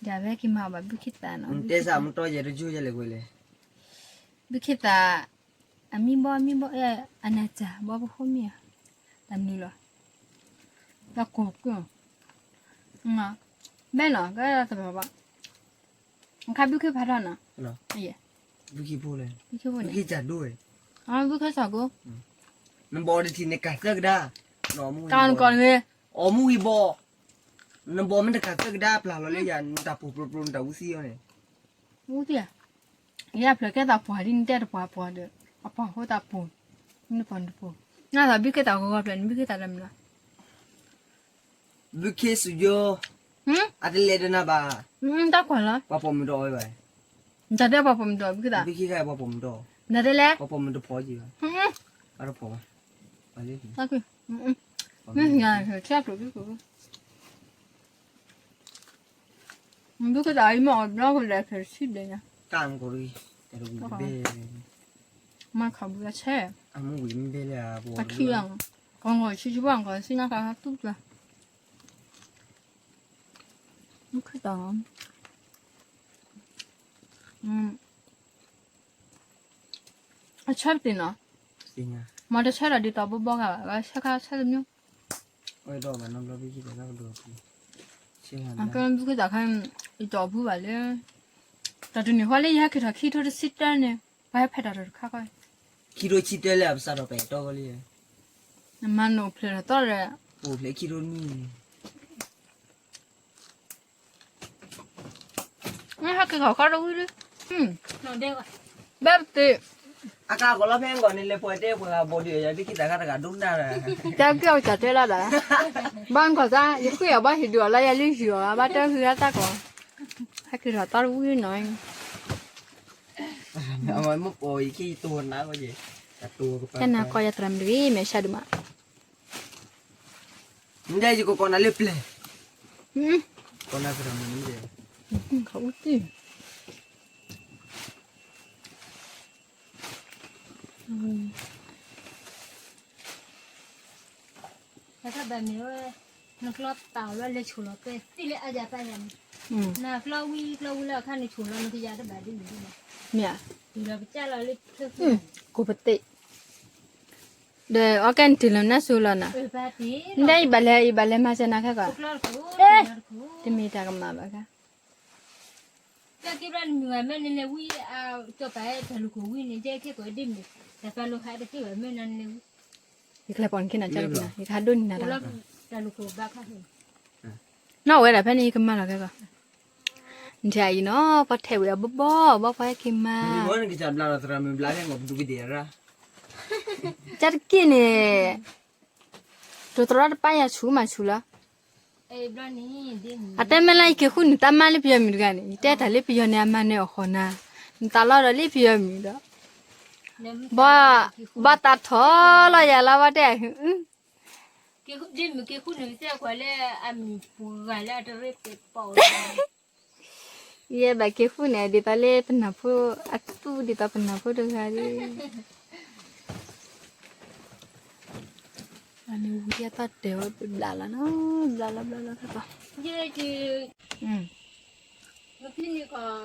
ဒီးဝဲက့ၤမၤအီၤဘၣ်ဘုခ့သးနီၤ, တဲစၢ်မတီၢ်ယဲတယိယဲလဲၣ်ကွဲလဲၣ်, ဘုခ့သး, အမံဘီမံဘီ, အနၢ်စၢ်ဘီပဃိမ့ၢ်ဧါ, တၢ်မနုၤလီၤ, တၢ်ကိၢ်ကိၢ်, ဘဲနီၤ ကဲတဘၣ်ဘၣ် ခါဘုခ့ဖးထီၣ်နီၤ, ဘုခ့ဖိလဲၣ်, ဘုခ့ဖိန့ၣ်, ဘုခ့စၢ်ဒိၣ်ဝဲ, ဘုခ့စၢ်ကိၢ်, နဘီတထံၣ်န့ၣ်ကးသၢကဒါ, တၢ်နကီၢ်တဂ့ၤ, အီၣ်မူဂံၢ်ဘီ, နဘီမ့ၢ်တကးသၢကဒါပျၢ်လီၤလၢယၤ နတၢ်ပူၤပျိပျိနတၢ်ဝူသံအီၤန့ၣ်, ဝူသံဧါ, ယဖျၢၣ်ကဲသးပှၢ်ဒ်နတဲတပှၢ်ပှၢ်ဒီး, အပှၢ်ဃိသးပူၤ, နပှၢ်နတပူၤ, နသးဘုခ့သးဂီၤဂီၤဖျၢၣ်န့ၣ် ဘုခ့သးလၢမနုၤ ဘုခ့စူယိ, အတလဲၤဒီးနၤဘၣ်, တၢ်ကွၢ်လီၤ, ပှၤပိာ်မုၣ်ဒီးအီၤဘၣ်, နတၢ်တဲပှၤပိာ်မုၣ်ဒီးဘုခ့သး, ဘုခ့ခါပှၤပိာ်မုၣ်ဒီး, နတၢ်တဲလဲၣ်, ပှၤပိာ်မုၣ်တဖီက့ၤဘၣ်, အတဖီဘၣ်, မ့ၢ်ညါဆဲးကျိးဘုခ့, ဘုခ့သးအံၤမ့ၢ်အီၤဘျီကလဲၤဖဲးဆံဘျဲညါ, တၢ်ကီၢ်တဂ့ၤ, မၤခးဘုအဆဲး, အမူဝံၤမ့ၢ်ဘဲလၢအပှၤ, ပှၤခံလီၤ, ကီၢ်ကီၢ်ဆံဆံဘၣ်ကီၢ်ဆံနါကါတူၢ်ကျါ, ဘုခ့သး, အဆၢပသ့ၣ်နီၤ, မၤတဆၢဒီးဒ်သိးဘိဘီဂၤဘၣ်, ဆၢခါဆၢတမံၤ, အကဲဘုခ့သးခါ, ယတီၢ်ဖုဘၣ်လၢ, တၢ်တနံၤဃီလၢယဟဲက့ၤထီၣ်ခံထိတဆံတၢန့ၣ်, ပှၤဟဲဖဲးတၢ်တခါဃီ, ခံထိဆံတၢလၢအပစးထီၣ်ပာ်ယတီၢ်ဂီၢ်လံ, နမၤနအိၣ်ဖျဲၣ်ထီၣ်သီဒီး, အိၣ်ဖျဲၣ်ခံထိနံၣ် ဟဲက့ၤခီၣ်ခီတဝံၤလံ, ဘဲပသ့ၣ်, အကါကီးလီၤဖဲဂီၢ်န့ၣ် လဲၤပှဲၤတဲပှဲၤဂၤဘိးဒုးယၤ ဘုခ့သးခါတဂၤဒိၣ်နၢ်, တၢ်ကၢ်ကၢ်တဲလီၤဒီး, ဘၣ်ကီၢ်သး ယဃ့အီၤဘၣ်ဟ့ၣ်ဒုးအီၤလၢယလံယုာ်အီၤ ဘၣ်တၢ်ဟုၣ်အတၢ်ကီး, ဟဲက့ၤထီၣ်သီတဝံၤနီၤ, မ့ၢ်ပိာ်ယခံယတိၢ်နၤ, ကနၣ်ကီၢ်ယသရၣ်မုၣ်တဂ့ၤ မဲာ်ဆှးဒုးမး မ့ၢ်ယကကိးနၤလၢပျဲၢ်, ကိးနၤသရၣ်မုၣ်န့ၣ်, ခီအူတံၢ်, တၢ်ဘၣ်မ့ၢ်ဝဲ, နကျီတၢ်လီၤလဲၤဆိၣ်လီၤပဲသ့လၢအယၤပၢ်ယၤန့ၣ်, နကျီဝံၤကျီဝံၤလၢအခါန့ၣ်ဆိၣ်လီၤနကယၤတဘၣ်ဒ်န့ၣ်ဒ်န့ၣ်, မ့ၢ်, တုၤလီၤပကၢ်လီၤလၢ, ကိးပသ့ၣ် ဒီးအီကဲနတုၤလီၤနၢ်ဆူလီၤနၤ, နဒၣ်ယဘၣ်လဲၤ ယဘၣ်လဲၤမၤစၢၤနၤခဲကီး, တမ့ၢ်တၢ်ကမၣ်ဘၣ်ခါ, ကဲက့ၤဘျီနမ့ၢ်ဝဲမ့ၢ်နလဲၤဝံၤ, ကၠီပာ်တၢ်လူၤခိၣ်ဝံၤန့ၣ် ကဲခဲကိးဒ်မ့ၢ်, တၢ်ပာ်လိာ်ခးတက့ၢ်ဝဲမ့ၢ်နလဲၤဝံၤ, ယကလဲၤပိာ်နခ့နၤကၠီတက့ၢ်နၤ ယကဟးဒိးနံၤနၤတၢ်, နီၢ်ဝဲဒၣ်ဖဲန့ၣ်ယကမၤလီၤခဲကီး, နထံၣ်အံၤနီၤ ပှၤထဲးဝံၤအဘီဘီ ဘီပှၤဟဲက့ၤမၤ, ကၠီတက့ၢ်န့ၣ်, တိၤသရီတပၢ်ယၤဆူၣ်မးဆူၣ်လီၤ, အတဲမ့ၢ်လၢယက့ၤဃုန့ၢ်တၢ်မါလၢပယီၤမံၤတဂၤန့ၣ် ယတဲတၢ်လၢပယီၤန့ၣ် အမၤနၢၤအီၣ်ဃီနၤ, နသးလီဒီးလၢပယီၤမံၤဒီး, ဘီ, ဘီသးထီၣ်လီၤယၤလီၤ ဘီတဲ, ယဲဘၣ်က့ၤဃုန့ၣ် ဒ်သိးလၢပနၢ်ဖိအသူၣ် ဒ်သိးပနၢ်ဖိတဂၤဒီး, အန့ၣ်ဝံၤယသးတဲာ်ဝဲဘျးလီၤနီၤ, ဘျးလီၤဘျး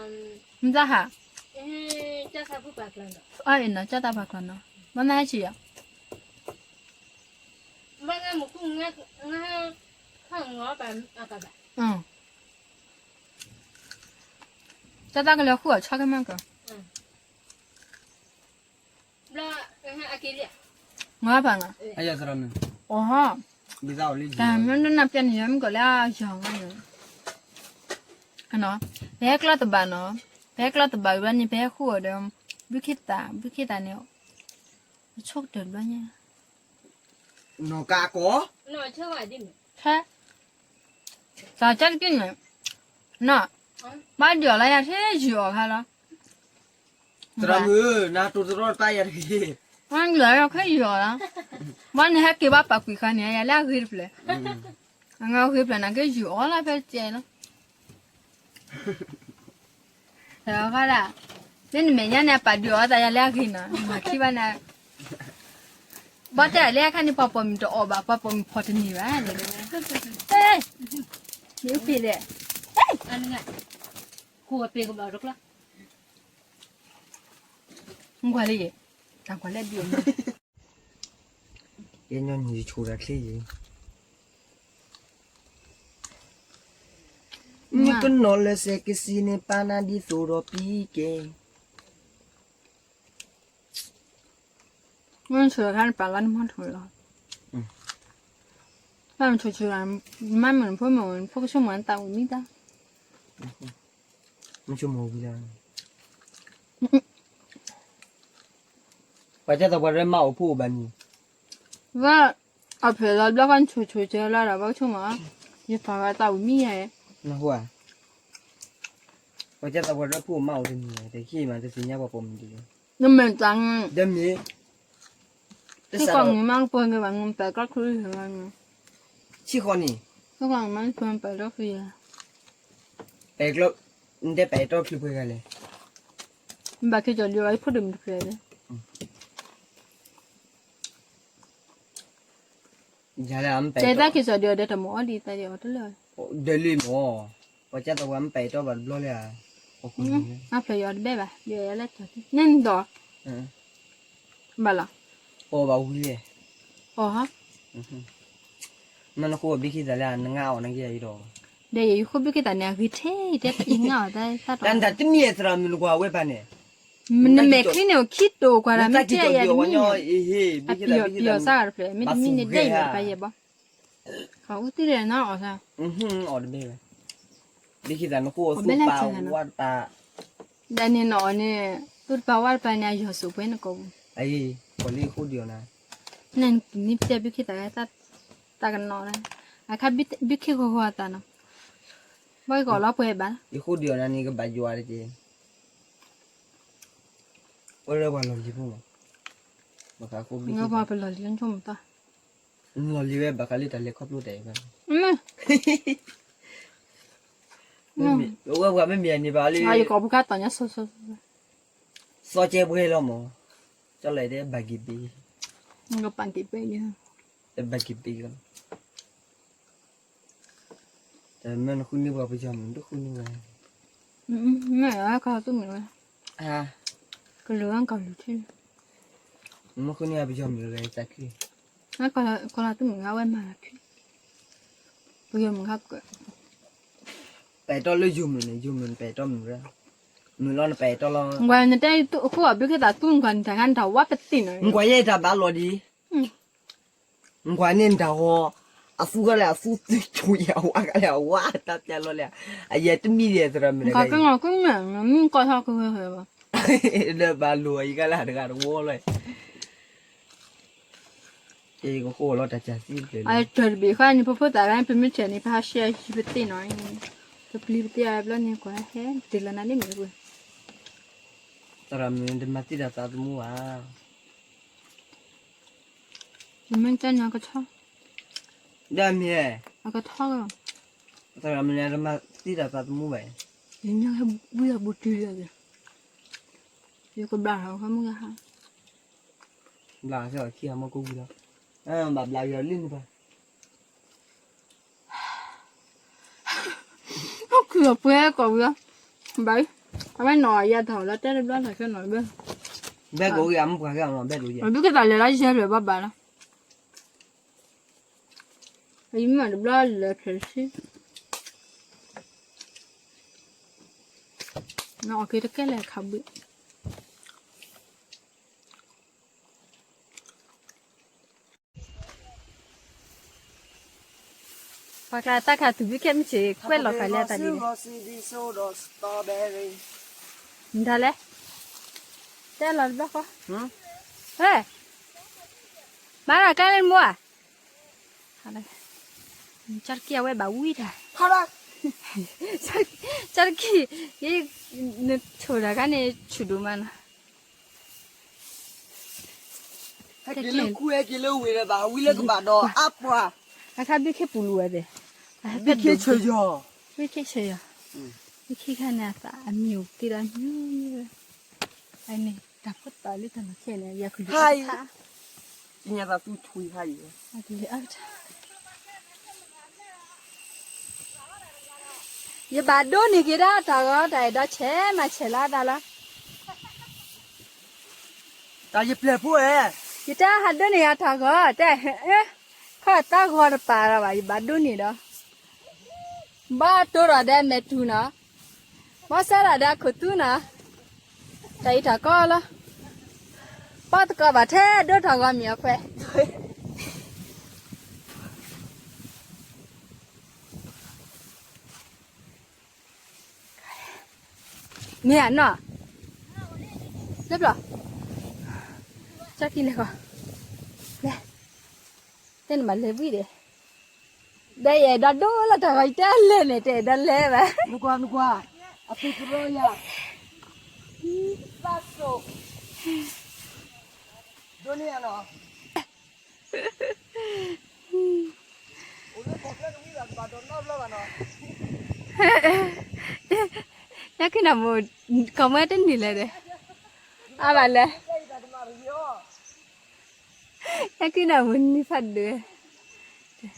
လီၤ, မ့ၢ်သးဟး, အနီၤ ကၠီတၢ်ပာ်ကျီနီၤ, ဘၣ်မ့ၢ်ဟဲဆံးယၤ, ကၠီတၢ်ကလဲၤဃုအီၣ်ဆီခဲမးကီး, မၤပာ်နီၤ, အီၤဟီ, တၢ်မ့ၢ်နနၢ်ပျဲန့ၣ် ယမ့ၢ်ကီးလၢအယီၤမးန့ၣ်, ပဟဲကျီတဘၣ်နီၤ, ပဟဲကျီတဘၣ်ဝံၤဘျီန့ၣ် ပဟဲဃုအီၤဒီး, ဘုခ့သး ဘုခ့သးန့ၣ်, ပဆိကတၢၢ်တဘျီညါ, နီၢ်ကးကီး, ဖဲ, သးကၠီတက့ၢ်န့ၣ်, နီၤ, ဘၣ်ဒုးအီၤလၢယၤထဲယုၢ်အီၤခါလီၤ, သရၣ်မုၣ်ဧၢ နတိၤသရီတပၢ်ယၤတဂ့ၤ, ယုၢ်အီၤခဲယုၢ်အီၤလီၤ, ဘၣ်န့ၣ်ဟဲက့ၤဘၣ်ပာ်ကွံာ်ဃီန့ၣ် ယၤလၢအဂ့ၤတဖျၢၣ်, အဂ့ၤတဖျၢၣ်န့ၣ် ကဲယုၢ်အီၤလီၤဖဲကဲလီၤ အဃိဒၣ်, မ့ၢ်နမဲာ်ညါန့ၣ် အပာ်ဒုးအီၤသးယၤလၢအဂ့ၤနီၤ မၤခံဘၣ်နၤ, ဘၣ်တဲလၢအခါန့ၣ် ပှၤပိာ်မုၣ်တအီၣ်ဘၣ် ပှၤပိာ်မုၣ်ဖီၣ်တန့ၢ်ဘၣ်, မ့ၢ်အိၣ်ဖဲလဲၣ်, ကွၢ်လၢယဲ, တၢ်ကွၢ်လၢဒ်အံၤ, ယညီနုၢ်ယဆိၣ်တၢ်ချ့ယဲ, မုၣ်ကနီၤလၢစဲးကစံးန့ၣ် ပာ်နၤဒ်သိးဒီးပံကဲ မ့ၢ်ဆိၣ်ခါန့ၣ်ပာ်လီၤနမီၢ်ထူၣ်လီၤ, ဘၣ်မဆိၣ်ဆိၣ်, မၤမုၣ်နဖိမုၣ် နဖိကဆိကမိၣ်နသးဝံၣ်မံတၢ်, မဆိကမိၣ်ဝံၤလီၤ, ပှၤကဲသိးပှၤရဲမါအိၣ်ဖိအိၣ်ဘၣ်န့ၣ်, ဝဲ, အဖျၢၣ်လီၤဘျီဃီနဆိၣ်ဆိၣ်ကဲလီၤဒီး ပှၤကဆိကမိၣ်, ယပာ်ဝဲသးဝံၣ်မံယဲ, နဟူဧါ, ပှၤကဲသိးပှၤရဲဖိအိၣ်မါအိၣ်တန့ၢ် တဟ့ၣ်မးတသ့ၣ်ညါပှၤပိာ်မုၣ်ဒ်လဲၣ်, နမဲာ်တၢ်, ဒီးမ့ၢ် ထံကီၢ်မုၢ်မးကပှဲၤက့ၤဘၣ် နပာ်ကီၢ်ချူ, ထံကီၢ်န့ၣ်, ထံကီၢ်မုၢ်မးပာ်တီၢ်ချူယဲ, ပာ်ကီၢ်, နတဲပာ်တီၢ်ချူပှဲၤဂၤလဲၣ်, ဘၣ်က့ၤကီၤဒံးအီၤ ယဖိဒိၣ်မုၣ်တဖျၢၣ်လဲၣ်, တဲတၢ်က့ၤကီၤဒံးအီၤဒီးတမၤအီၣ်ဒံးတၢ်ဒံးအီၤတလၢ, ဒီးလံမး, ပှၤကဲသိးပှၤမ့ၢ်ပာ်တီၢ်ဘၣ်တဘျီလၢ်ဧါ, အဖျၢၣ်ယီၤတဘဲၣ်ဘၣ် ဒ်အီၤယၤလၢတၢ်န့ၣ်ဒီး ဘၣ်လီၤ, ပအီၣ်ဘၣ်ဝံၤလဲၣ်, အီၣ်ဟီ, မ့ၢ်နဃိဘံခ့သၣ်လၢနငါအီၣ်နက့ၤအံၤဒီး, ဒီးယဃိဘံခ့သၣ်န့ၣ် အဂ့ၤထဲတဲအံၤငါအီၣ်တၢ်သၣ်တီ, တၢ်နတၢ်တမံၤအသရၣ်မုၣ်နကွၢ်ဝဲပၢ်န့ၣ်, နမဲာ်ချံန့ၣ်အိၣ်ခံတိာ်ကွၢ်တၢ်မ့ၢ်တဲယၤတမံၤန့ၣ်, အပံၤအီၤပံၤအီၤစၢ်ဂၤတဖျၢၣ် မ့တမံၤန့ၣ်ဒဲးယၤတပာ်ယဲၢ်ဘီ, အူသံလဲၣ်နီၤအီၣ်သၣ်, အီၣ်တဘဲၣ်, ဘံခ့သၣ်နဃိအသူၣ်ပာ်ဝါတပာ် ဒ်န့ၣ်နီၤအီၤန့ၣ်, သူၣ်တပာ်ဝါတပာ်န့ၣ် အယီၤစိာ်ပှဲၤနကိာ်ပူၤ, အံၤ, ပှၤလၢဃိဒံးအီၤနၤ, နန့ၣ်ပတဲဘံခ့သၣ်, တၢ်ကနီၤလၢ, အခါဘံခ့ဃီဃီအသးနီၤ, ဘၣ်ကီးလီၤပှဲၤဘၣ်, ယဃိဒံးအီၤနၤန့ၣ်ကဘၣ်ယွၤတက့ၢ်, အိၣ်လၢပှၤလီၢ်လံၤဖိမး, ဘၣ်ဃးဃိဘံခ့သၣ်, ပလီၢ်လံၤလၢနဆိကမိၣ်တၢ် နလီၢ်လံၤဝဲဘၣ်ဃးလၢတၢ်လဲၤခီဖျိတၢ်အံၤဘၣ်, ဝဲပှၤမ့မ့ၢ်အန့ၣ်ဘၣ်လၢ ယကိာ်ပူၤခါတီၤညါ စီၤကဲပှဲၤလီၤမး, ကၠီလီၤတဲဘၣ်က့ၤဘ့ၣ်, ကပာ်က့ၤဘ့ၣ်, တဘၣ်က့ၤဘ့ၣ်လီၤ, တမ့ၢ်နဃုန့ၢ်ပှၤပယီၤမုၣ် တဃုန့ၢ်ဝဲ, မ့ၢ်ကီၢ်သူၣ်မုၣ်ဝဲ, ကလုာ်အကလုာ်ထံၣ်, မ့ၢ်ဃုန့ၢ်ပယီၤမုၣ်ဝဲတၢ်ခံ ကီၢ်သူၣ်မုၣ်ဝဲမၤလီၤခံ, ပယီၤမုၣ်ခါ ပအဲၣ်တီလၢယိၤမုၣ်န့ၣ် ယိၤမုၣ်နပအဲၣ်တီမုၣ်ရၢ, မုၣ်လီၤနပအဲၣ်တီလီၤ, နတဲဃိအဘျုးက့ၤသးသူနကွၢ်နတၢ်ခါနတၢ်ဝါပသ့ၣ်နီၤ, နကွၢ်ယဲတၢ်ဘၣ်လီၤဒံး, နကွၢ်န့ၣ်နတၢ်ဟီ, အသူခါလဲၣ်အသူ သူဆိၣ်ယဲအဝါခါလဲၣ်အဝါ တၢ်ပျၢ်လီၤလဲၣ်, အယဲတမံၤဒ်သရၣ်မုၣ်န့ၣ်, မ့ၢ်ကီၢ်ထီၣ်ကဝဲၤဝဲဘၣ်, လၢဘၣ်လိာ်အံၤခါလၢတဂၤတဝီလီၤ ကဃိလီၤတၢ်ကၢ်သံတဖျၢၣ်လံ, တၢ်တဘ့ၣ်ဃါန့ၣ် ပဖိသၣ်ဂၤန့ၣ် ပမ့ၢ်ဆဲးန့ၣ် ပဟးရှဲယံၤပသ့ၣ်နီၤ, ပပျံၤပသ့ၣ်အဘျီန့ၣ် ကွၢ်ဟဲတုၤလီၤနၤလံမ့ၢ်ပှၤ, သရၣ်မုၣ်တမၤသံတၢ်သးသမူဘၣ်, ယမ့ၢ်ကၠီညါကထီ, ဒီးမ့ၢ်, အကထီ, သရၣ်မုၣ်န့ၣ်တမၤသံတၢ်သးသမူဘၣ်, ယညါဟဲဝံအဘူးတုၤလၢ, ယကဘျါဟးခီမုၢ်ဂၤဟါ, ဘျါဟးခီခံဟးမီၢ်ကိးဝံၤလီၤ, ဘၣ်ဘျါက့ၤအီၤလံန့ၣ်ဘၣ် ခုအပှဲၤကိးဝံၤလီၤ, ဘၣ်, အဝဲနီၢ်ယၤတၢ်လီၤတဲာ်တဘျီနီၢ်ခဲနီၢ်ဘၣ်, ဘဲကိးဝံၤအမုၢ်ပှၢ်ကဲအီၤဘဲဒိၣ်ယဲ, ဘုကသးလဲၤလၢယဲဖျၢၣ်ဘၣ်ဘၣ်လီၤ, အယမ့ၢ်တဘျီလဲၤဖျၢၣ်တဆံ, နအီၣ်က့ၤတကဲလဲၣ်ခးဘှံး ပှၤကျါတၢ်ခါသူၣ်ဘုခ့မ့ၢ်ဆ့ၣ်ကွဲးလီၤဖးလၢတၢ်ဒ်လဲၣ်, မတၤလဲၣ်, တဲလီၤတဘျီဃီ, ဟဲ, မၤတၢ်ကျဲလၢနမိၢ်ဧါ, ကၠီတက့ၢ်အဝဲဘၣ်ဝံတၢ်, ကၠီတက့ၢ်, နဆိၣ်တၢ်ခါန့ၣ်ဆူၣ်ဒိၣ်မးနီၤ ဟဲက့ၤလၢခူဟဲက့ၤလၢဝ့ၢ်ဒီးဘၣ်ဝံလၢကဘၣ်ဒီးအါပှၤ, အခါဘုခ့ပူၤလူၤဝဲသ့ၣ်, ဘုခ့ဆၢယီၤ, ဘုခ့ဆၢယီၤ, ဘုခ့ခါန့ၣ်အသးအမံၤအိၣ်သ့ဒီးမံၤ, အန့ၣ်တၢ်ဖိသၣ်လၢတၢ်လီၢ်ခဲန့ၣ် ယၤကလူၤ သးသူထွံခါအံၤ ယဘၣ်ဒိးန့ၢ်က့ၤဒၣ်တၢ်ဂီၤ တၢ်အဲၣ်ဒိးဆဲးမၤဆဲးလၢအသးလီၤ. တၢ်ယပျဲၢ်ဖိဧၢ, ယတဟးဒိးန့ၢ်ယၤတၢ်ဂီၤ တဲ, ခီၣ်တၢ်ဂီၤတပာ်လီၤဘၣ် ယဘၣ်ဒိးန့ၢ်ဒီး, ဘၣ်တိၢ်ဒီးဒဲမဲာ်တူၤနီၤ, ဘၣ်စဲဒီးဒဲခိၣ်သူနီၤ, တၢ်အံၤတၢ်ကီလီၤ, ပှၤတကီးဘၣ်ထဲဒိးတၢ်ဂီၤမ့ၢ်အခွဲး မ့ၢ်အနီၢ်, လၢဘျီ, ကၢ်ကံန့ၣ်ဃီ, လဲၤ, တဲနမၤလဲၤဝံၤဒီး, ဒီးယအဲၣ်ဒိးဒိလီၤတၢ်ဂီၤ ယတဲလဲၤန့ၣ် တအဲၣ်ဒိးလဲၤဘၣ်, နကွၢ်နကွၢ်, အသုကရီယၤ, သးစိ, ဒိန့ၢ်ယၤနီၤ ညါခ့နၤမူ ကီၢ်မွဲတနံၤလဲၣ်ဒီး, အါဘၣ်လဲၣ်, ညါခ့နၤမူနံၤဖးဒိၣ်,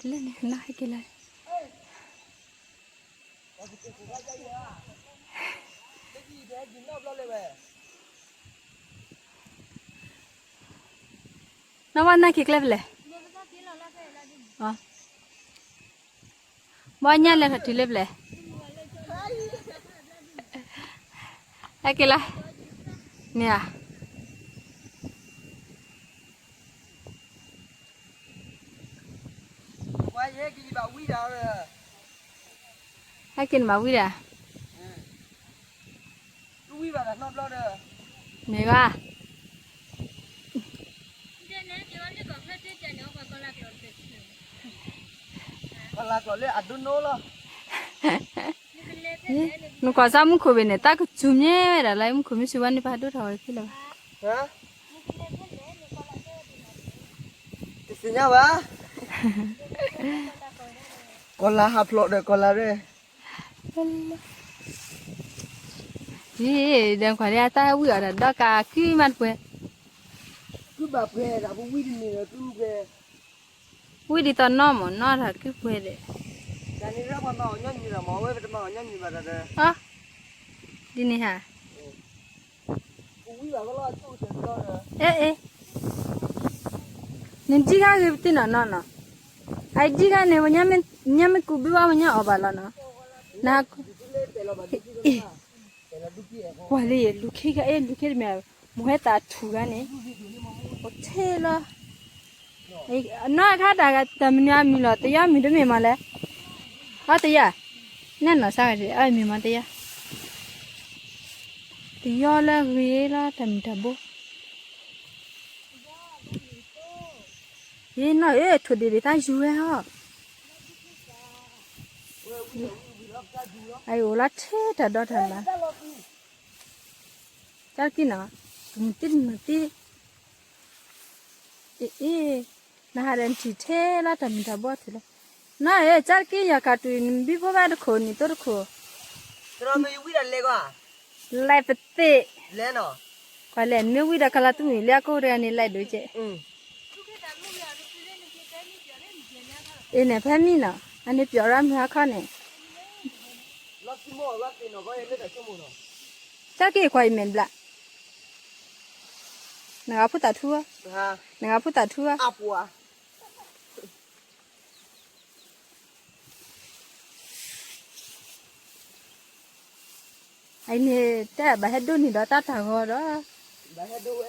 လၢန့ၣ်နီၢ်ဟဲက့ၤလီၤ, နီၢ်ဘၣ်နၢ်က့ၤကျဲဖဲလဲၣ်, ဘၣ်ညါလဲၤထီၣ်တုၤလၢဖဲလဲၣ်, ဟဲက့ၤလီၤ, မ့ၢ်ဧါ ဟဲက့ၤနဘၣ်ဝံၤဒၣ်, မ့ၢ်ဘၣ်, ကီၢ်လၢအဒိနိလီၤ, နကွၢ်စၢ်မူခိၣ်ဘ့ၣ်န့ၣ် တၢ်ကစူၤမ့ၢ်ဝဲဒၣ်လၢမူခိၣ်မ့ၢ်စူၤဘၣ်န့ၣ် ပှၤဒိၣ်ထီၣ်ဝဲခံလၢၤဘၣ်, တသ့ၣ်ညါဘၣ်, ကီၢ်လၢဟးဖျိးဒီးကီၢ်လၢရဲၣ်, ယံၤ, ဒီးကွၢ်လၢအတၢ်ဝံၣ်အီၤဒီး ဒီကးကုမးတပှဲၤ, ဝံၣ်ဒ်သိးနီၢ်မး နီၢ်တၢ်ကုပှဲၤဒီး, ဒ်န့ၣ်ဟါ, အဲ အဲ နဒံခါဂ့ၤပသ့ၣ်နီၢ်နီၢ်နီၢ်, အဒံခါန့ၣ် ညါမ့ၢ်ကူးဘုဘၣ်မ့ၢ်ညါအီၣ်ဘၣ်လီၤနီၢ်, န ကွၢ်လံ လူၤခ့ခါ အဲ လူၤခ့တမ့ၢ် မိၢ်ဟဲသးထူၣ်ဂၤန့ၣ်, အိၣ်ထဲလီၤ, နီၢ်ခါတၢ်ဂၤ တၢ်မနုၤအမံၤလီၤ တယီမံၤတမ့ၢ်မးလဲၣ်, အီၣ်တယီ, နဲၣ်နီၢ်စါဂၤ အမံၤမးတယီ, တယီလၢဂ့ၤလီၤ တၢ်မုၢ်တၢ်ဘိ, ယနီၢ်ဧၢ ထိၣ်ဒ့ၣ်ဒ့ၣ်တၢ်ယူၤဝဲဟီ, အအိၣ်လီၤထဲတၢ်ဒီတၢ်လၢ် ကၢ်ကံနီၤ, တမုၢ်တံၢ်တမုၢ်တံၢ်, အ့ အ့ နဟးဒီးနထံၣ်ထဲလီၤတၢ်မုၢ်တၢ်ဘိထံၣ်လီၤ, နီၢ်ဧၢ ကၢ်ကံယၤကၢ်တုၤနဘံဖိဘၣ်တခိၣ်နံၤသိတခိၣ်, လဲၤပသ့ၣ်, ကွၢ်လဲၣ် နမ့ၢ်ဝံၤဒီးကလၤတမုၢ်လၢအကိးတဂၤန့ၣ် လဲၤဒိၣ်ကဲး အ့န့ၣ် ဖဲမံနီၤ အန့ၣ်ပျီရၣ်မုၢ်ဟါခီန့ၣ်, ကၢ်က့ၤခွါအံၤမဲာ်ဘျး, နဂၤဖိသးထူဧါ, နဂၤဖိသးထူဧါ, အံၤန့ၣ် တဲဘၣ်ဟဲဒိးန့ၢ်ဒီးတၢ်တၢ်ဂီၤဒီး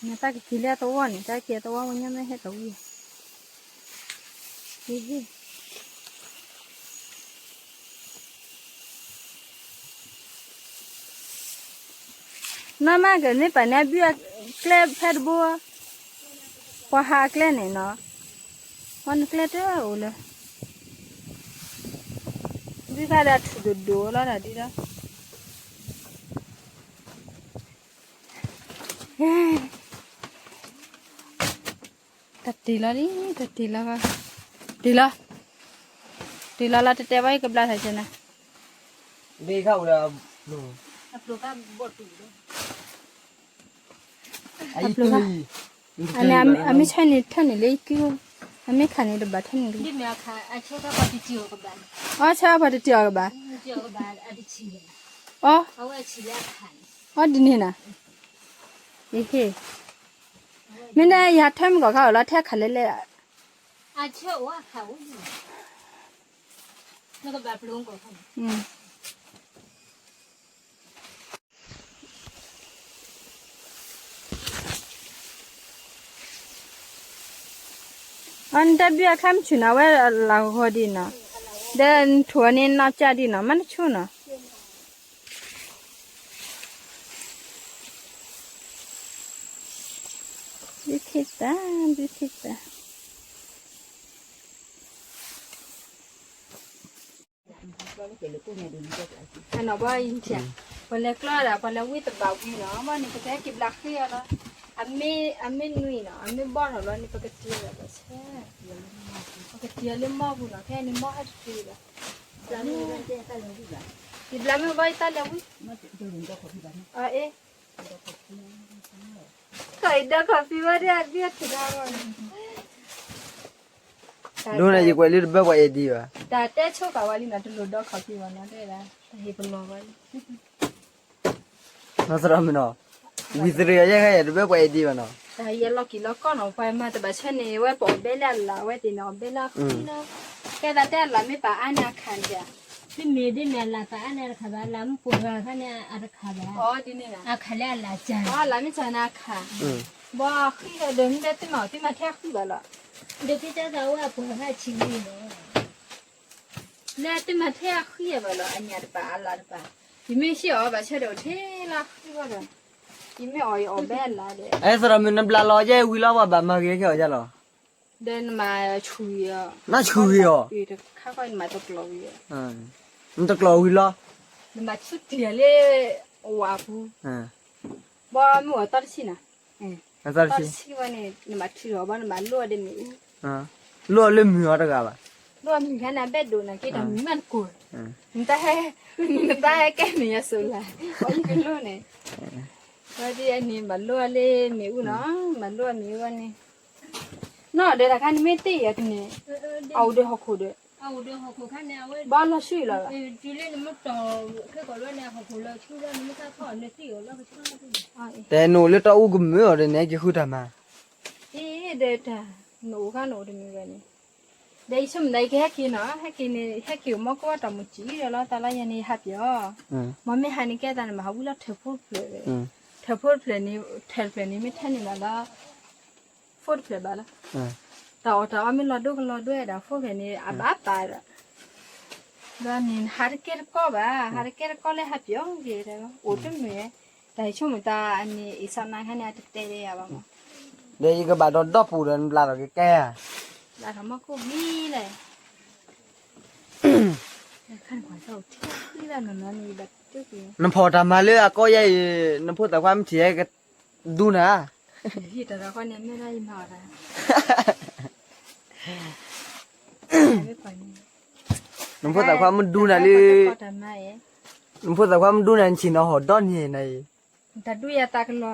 နတၢ်ကက့ၤလၢသဝီန့ၣ် တၢ်က့ၤသဝီဝဲညါမ့ၢ်ဟဲသဝီ, နီၢ်မးကန့ၢ်ပာ်န့ၢ်အဘုအကျဲဖဲတဘိ, ပှၤဟးအကျဲန့ၣ်နီၤ, ပှၤနကျဲတအိၣ်လၢၤ, ဒ်ခါဒီးထူၣ်ဒိၣ်ဒိၣ်လီၤတၢ်ဒ်လီၤ. တၢ်တ့ၢ်လီၤလံ, တၢ်တ့ၢ်လီၤ, တ့ၢ်လီၤ. တုၤလီၤလီၤတဲတဲဘၣ် ယကဘျါထီၣ်ကဲနၤ, ဒ်ခါဝဲဒီး အပျိၢ်ခါဘီၣ်တူၢ်ဒီး အပျိၢ်ခါ, အန့ၣ် အမ့ၢ်ဆါန့ၣ်ထၢၣ်န့ၣ်လၢကံ, အမ့ၢ်ခးန့ၣ်တဘၣ်ထၢၣ်န့ၣ်လံ, အဆါပှၤတတံၤအီၤကဘၣ်, အီ, အီဒ်န့ၣ်နၤ, ယဟ့ၣ်, မ့ၢ်ဒ်ယဟးထၢၣ်မ့ၢ်ကီးခါအီၤလီၤ ထဲခးလဲၣ်လဲၣ်, အီ နတၢ်ဘံၣ်အခါမဆူၣ်နီၤ ဝဲလၢဂီၤဒံးနီၤ, ဒီးနထိၣ်အီၤန့ၣ်နီၢ်ကၠၢ်ဒံးနီၤ မ့ၢ်နဆူၣ်နီၤ, ဘုခ့တၢ်, ဘုခ့တၢ်. အနီၢ်ဘီအံၤထံၣ်, ပှၤလဲၤကျီဒၣ် ပှၤလဲၤဝံသဘၣ်ဝံနီၤ ဘၣ်န့ၣ် ပကဟဲက့ၤဘျးဃ့အီၤလီၤ, အမ့ၢ်နွံနီၤ အမ့ၢ်ဘီထီၣ်လီၤန့ၣ် ပကတ့အီၤလီၤဘၣ်ဆၣ်, ပကတ့အီၤလၢမီၢ်ပူၤနီၤ ခဲအံၤန့ၣ် မီၢ်ဟဲတတုၤဘၣ်, ယဘျးမ့ၢ်ဘၣ်ယတၢ်လဲၤဝံ, အအ့ ခီအံၤဒီးခီၣ်ဖံးဝဲဒၣ်အဒုအထံၣ်ဒီး ဒိၣ်န့ၣ် ယကွဲးလၢတဘၣ်ပှၤအဲၣ်ဒံးဘၣ်, တၢ်တဲဆိကၤဝဲလံနီၤ တလိၣ်ဒီးခီၣ်ဖံးဘၣ်နီၤ တဲဒၣ် တၢ်ဟ့ၣ်ပလီၢ်ဝဲလံ, နီၢ်သရၣ်မုၣ်နီၤ, ဝံသရ့အယဲၢ်ခဲအံၤ တဘၣ်ပှၤအဲၣ်ဒံးဘၣ်နီၤ, တၢ်ယလီၤက့ၤလီၤကီၢ်နီၤ ပှၤမၤတဘၣ်ဆၢန့ၣ် ဝဲပအီၣ်ဘဲလၢအလၢ် အဝဲသ့ၣ်န့ၣ် အီၣ်ဘဲလၢအဃံလီၤ, ကဲသးတဲအလၢ်မ့ၢ်ပာ်အါန့ၢ်အခၣ်န့ၣ်, မ့မ့ၢ်ဒ်န့ၣ် အလၢ်ပာ်အါန့ၢ်အတခါဘၣ်, အလၢ်မ့ၢ်ပှဲၤဂၤခါန့ၣ်အတခါဘၣ်, အခၣ်လၢအလၢ်ကၢ်, အလၢ်မ့ၢ်ကၢ်န့ၣ်အခၣ်, ဘၣ်ဃံဒီး ဒ်မ့ၢ်တဲတမၤအီၤ တမၤထဲအဃံဘၣ်လီၤ, ဒ်ဖဲတဲသးဝဲအပှဲၤဂၤဆံးလံလီၤ လၢတမၤထဲအဃံအဘၣ်လီၤ အညၣ်တပာ်အလၢ်တပာ်, ယမ့ၢ်ဟ့ၣ်အီၤဘၣ်ဆၣ်ဒီးထဲလၢအဃံဘၣ်ဒီး, ယမ့ၢ်အီၣ်ယအီၣ်ဘဲအလၢ်ဒီး, အဲသရၣ်မုၣ်နဘျးလီၤယဲၢ်ဝံၤလီၤ ပှၤဘၣ်မၤဂ့ၤခဲအီၤယဲၢ်လီၤ, ဒီးနမၤဆူၣ်ဝံၤအီၤ, နဆူၣ်ဝံၤအီၤ, တခါခီနမၤတကျိၤဝံၤအီၤ, နတကျိၤဝံၤလီၤ, နမၤဆူၣ်တံၢ်အီၤလၢ ဝၣ်ပူၤ, ဘၣ်မုၢ်အီၤသီတဆံနၤ သီတဆံဝဲန့ၣ် နဘၣ်ထုးထီၣ်ဘၣ် နဘၣ်လိၣ်အီၤဒီးမ့ၣ်အူ, လိၣ်အီၤလၢမုၢ်အီၤတဂၤဘၣ်, လိၣ်အီၤမုၢ်ခါန့ၣ် အဘဲဒိၣ်န့ၣ် က့ၤတၢ်မုၢ်မးတကိၢ်, နတၢ်ဟဲကဲန့ၣ် ယစိၤလၢ်, အီၣ်မုၢ်ကလိၣ်န့ၣ်, ဝဲဒ်အန့ၣ် ဘၣ်လိၣ်အီၤလၢမ့ၣ်အူနီၤ, ဘၣ်လိၣ်အီၤမ့ၣ်အူဝဲန့ၣ်, နီၢ်ဒီးတၢ်ခါန့ၣ်မ့ၢ်တ့ၢ်ယၤတန့ၣ်, အအိၣ်ဒီးဟီၣ်ခိၣ်ဒီး, ဘၣ်လီၤဆူၣ်လီၤဘၣ်, တဲနအိၣ်လၢတၢ်အူကမုာ်အီၤဒီး နဟဲက့ၤဃုတၢ်မၤ, ဒီးတၢ် နအိၣ်ခါနအိၣ်တမံၤဝဲန့ၣ်, ဒီးယဆိကမိၣ်ဒီး ယကဟဲက့ၤနီၤ, ဟဲက့ၤန့ၣ် ဟဲက့ၤအိၣ်မီၢ်ကိၢ်တၢ်မူၤစံၣ်ဒီးလီၤ သးလီယဲန့ၣ် ယဟးပၠီၤ, မ့မ့ၢ်ဟးန့ၣ်ကဲသးန့ၣ် မၤဟးဝံလီၤထၢၣ်ဖိတဖျၢၣ်, ထၢၣ်ဖိတဖျၢၣ်န့ၣ် ထၢၣ်တဖျၢၣ်န့ၣ် မ့ၢ်ထဲန့ၣ်ဘၣ်လီၤ, ဖိတဖျၢၣ်ဘၣ်လီၤ, တၢ်အီၣ်တၢ်အီမ့ၢ်လီၤဒိကလီၤဒွဲဒီး ဖိဖျၢၣ်န့ၣ် အဘၣ်ပာ်ဒီး ဒီးန့ၣ် ဟးတကဲတကီဘၣ်, ဟးတကဲတကီလၢဟးပၠီၤက့ၤဒီး အိၣ်တမုာ်, တၢ်ဆိကမိၣ်တၢ်အန့ၣ် အ့ၣ်စီနါခါန့ၣ် အတတဲဒၣ်ယၤဘၣ်မး, ဒီးယကဘၣ်ဒီးဒီပူၤဒီး နဘျးထီၣ်ကကဲဧါ, ဘျးထီၣ်မီၢ်ကိၢ်ဝံၤလဲၣ်, နဖီၣ်တၢ်မၤလၢအကီၢ်ယဲအံၤ နဖိသၣ်ခွါမ့ၢ်ထံၣ်ဟဲကဒူနၤ, နဖိသၣ်ခွါမ့ၢ်ဒူနၤလံ, နဖိသၣ်ခွါမ့ၢ်ဒူနၤ နဆ့ၣ်နီၤဟီၣ်ဒီနံၤနၤအံၤ, တၢ်ဒူယၤတၢ်တလီၤ,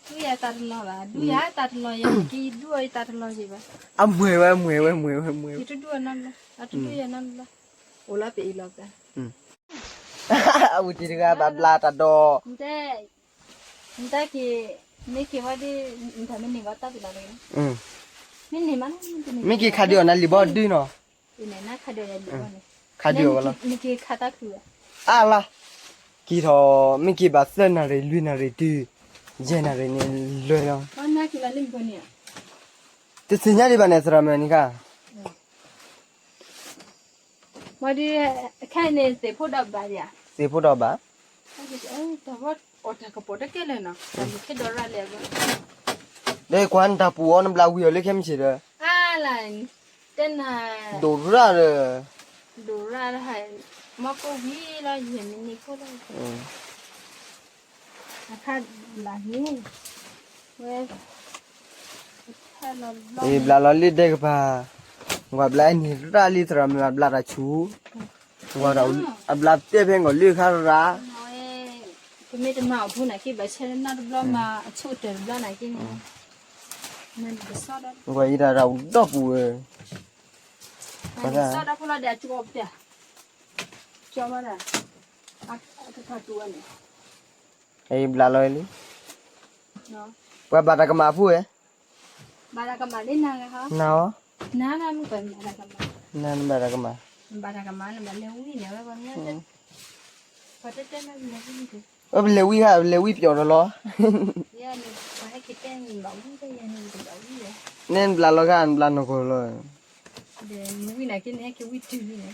ဒူယၤတၢ်တလီၤဘၣ်, ဒူယၤတၢ်တလီၤယဲ က့ၤဒူအီၤယတၢ်တလီၤယဲဘၣ်, အမွဲၤဝဲ မွဲၤဝဲ မွဲၤဝဲ မွဲၤဝဲ, ယတဒူအီၤနီတဘျီ, အတဒူယၤနီတဘျီ, အိၣ်လီၤပအံၤလီၤပသး, အဝံၤတံၤတဂၤဘၣ်ဘျးတၢ်ဒီး နတၢ်က့ၤ, မ့ၢ်က့ၤဝဲဒ် နတၢ်မ့ၢ်န့ၢ်ဘၣ်တၢ်ပ့ၤနီၣ်တဂ့ၤ, မ့ၢ်န့ၢ်မး, မ့ၢ်က့ၤခးဒုးအီၤနၤလံၤဘီဒုနီၤ, ခးဒုးအီၤဝဲလီၤ, အါလီၤ, က့ၤထီၣ် မ့ၢ်က့ၤဘၣ်သၢနၣ်ရံၣ်လွံၢ်နၣ်ရံၣ်တုၤ ယဲၢ်နၣ်ရံၣ်န့ၣ်လွဲၢ်လီၤ, တသ့ၣ်ညါဒံးဘၣ်န့ၣ် သရၣ်မုၣ်နံၤခါ မ့ၢ်ဒ် ခဲအံၤန့ၣ် သ့ၣ်ဖိဒီးဘၣ်ယၤ, သ့ၣ်ဖိဒီးဘၣ်, တၢ်ဝဲအီၣ်တၢ်ကပီၤတကဲလၢာ်နီၤ, တၢ်မုၢ်ခဲဒီးရၣ်လဲၣ်ဘၣ်, ဒီးကွၢ်နတၢ်ပူၤအီၤ နဘျးဝံၤအီၤလၢခဲမုၢ်ဆ့ၣ်ဒီး, အါလၢ်, တဲနၤ, ဒိၣ်ရၣ်ဒီး, ဒိၣ်ရၣ်လၢဟဲ, မီၢ်ကိၢ်ဝံၤလီၤ ယဲၢ်မံးနံးဖိလီၤ, အခါဘျးန့ၣ်, ဝဲ, ဘျးလီၤလၢဒဲကပၤ, ဝဲဘျါန့ၣ်ရၣ်လံသရၣ်မ့ၢ်ဘျါတၢ်ဆူ, ဝဲအဘျါတဲဖဲကီးလၢခါရၣ်, ပမ့ၢ်တမၤအီၤဖိနာ်က့ ဘၣ်ဆဲနၢ်တဘျီမၤ အဆိကတၢၢ်တဘျီနာ်က့န့ၣ်, ဝဲအံၤတၢ်ရၣ်ဒီပူၤဝဲ, စီၤဒီဖိလီၤဒီးအကၠီပတၢ်, ကၠီဘၣ်ဒၣ်, အကထီၣ်တူၢ်ဝဲန့ၣ်, အဘျါလီၤလံ, ပှၤဘၣ်တၢ်ကမၣ်ဖိဝဲ, ဘၣ်တၢ်ကမၣ်လံနၤ, နၤ, နၤဘၣ်တၢ်ကမၣ်, ဘၣ်တၢ်ကမၣ်, နဘၣ်လဲၤဝံၤန့ၣ်ဝဲ, ပလဲၤဝံၤဧါ, ပလဲၤဝံၤခါ ပလဲၤဝံၤပျီၢ်ဒီးလီၤ, နဲနဘျါလီၤခါ နဘျါနီၢ်ကီၢ်လီၤ, နဝံၤနာ်က့န့ၣ် ဟဲက့ၤဝံၤတုၤန့ၣ်,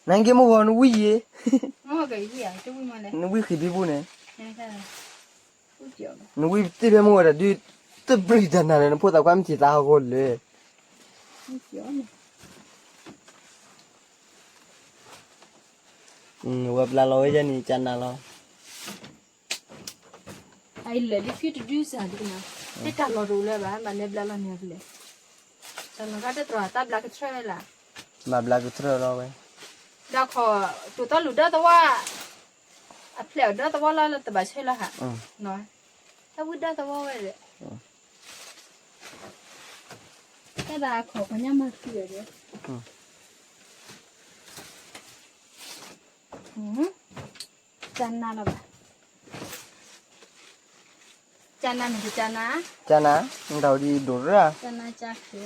နက့မ့ၢ်ဂီၤနဝံၤယံၤ, နဝံၤဃံးဖံဖိန့ၣ်, နဝံၤသ့ဖဲမ့ၢ်ဝဲဒၣ်ဒုး, တပျံၤတၢ်နၤဒီး နဖိသၣ်ခွါမ့ၢ်ထံၣ်သးဟီၣ်ခိၣ်လၢာ်, ဝဲဘျါလီၤဝဲယဲန့ၣ် ကနၤလီၤ, အလၢာ်ဒ်ဖုတဒုစၢ်ဒ်နၤ, တၢ်လီၢ်တအိၣ်လၢၤဘၣ် ဘၣ်လဲၤဘျါလီၤန့ၣ်အကလဲၣ်, တၢ်လီၢ်ခါတတြီၢ်တၢ်ဘျါကထြၢလၢ်, ဘျါကထြၢလီၤဝဲ, ဒီးခီၣ် တိၢ်သီလူၢ်ဒီသဝီ, အဖျဲၣ်အီၤဒီသဝီလီၤ လၢတဘၣ်ဆၢလီၤဟး, တၢ်ဝံၣ်ဒီသဝီဝဲဒီး, တၢ်ဘၣ်အခီၣ်ပှၤညါမၤဃံၤဒီး, ကနၤလီၤဘၣ်, ကနၤမ့ၢ်ကနၤ, ကနၤ, တၢ်ဝဲဒ်ဒိၣ်ရၣ်, ကနၤကဃဲ,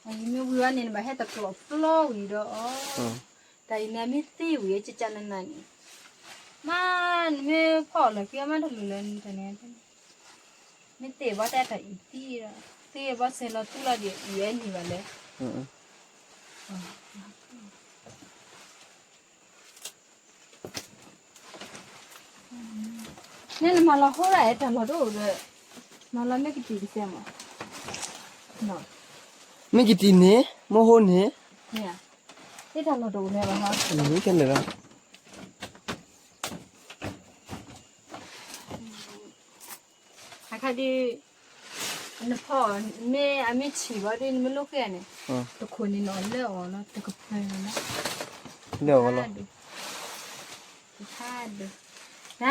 အအံၤမ့ၢ်ဝံၤဝဲန့ၣ် နဘၣ်ဟဲတကျိးဖျီဝံၤဒီးအီၤ, တၢ်အံၤန့ၣ်မ့ၢ်သ့ဝံၤ ကကနၤနၤန့ၣ်, မ့ၢ်နမ့ၢ်ဖီၣ်အီၤလီၤက့ၤအမါတလူၤလၢနတၢ်န့ၣ်, မ့ၢ်သ့ဘီတၢ်တၢ်အံၤသံဒီး, သ့ဘီစဲးလီၤသူလီၤဒီး အံၤဝဲန့ၣ်ဘၣ်လဲၣ် န့ၣ်နမၤလီၤဟိဒၣ်အဲၣ်တၢ်လီၢ်တအိၣ်ဒီး, မၤလီၤမ့ၢ်ကတံၢ်ကစဲမး, မ့ၢ်ကတံၢ်န့ၣ် မ့ၢ်ဟိန့ၣ်, မ့ၢ်, အဲၣ်တၢ်လီၢ်တအိၣ်လၢၤဘၣ်ဟီ, မ့ၢ်ကဲလၢာ်လီၤ အခါဒ်, နဖီၣ်, မ့ၢ်အမ့ၢ်ဆံးဘီဒ်နမ့ၢ်လိၣ်ဃ့န့ၣ်, တခိၣ်န့ၣ်နီၤလၢအီၤလီၤ တကပၤန့ၣ်လီၤ, လၢအီၤလီၤ, တခါဒၣ်, န,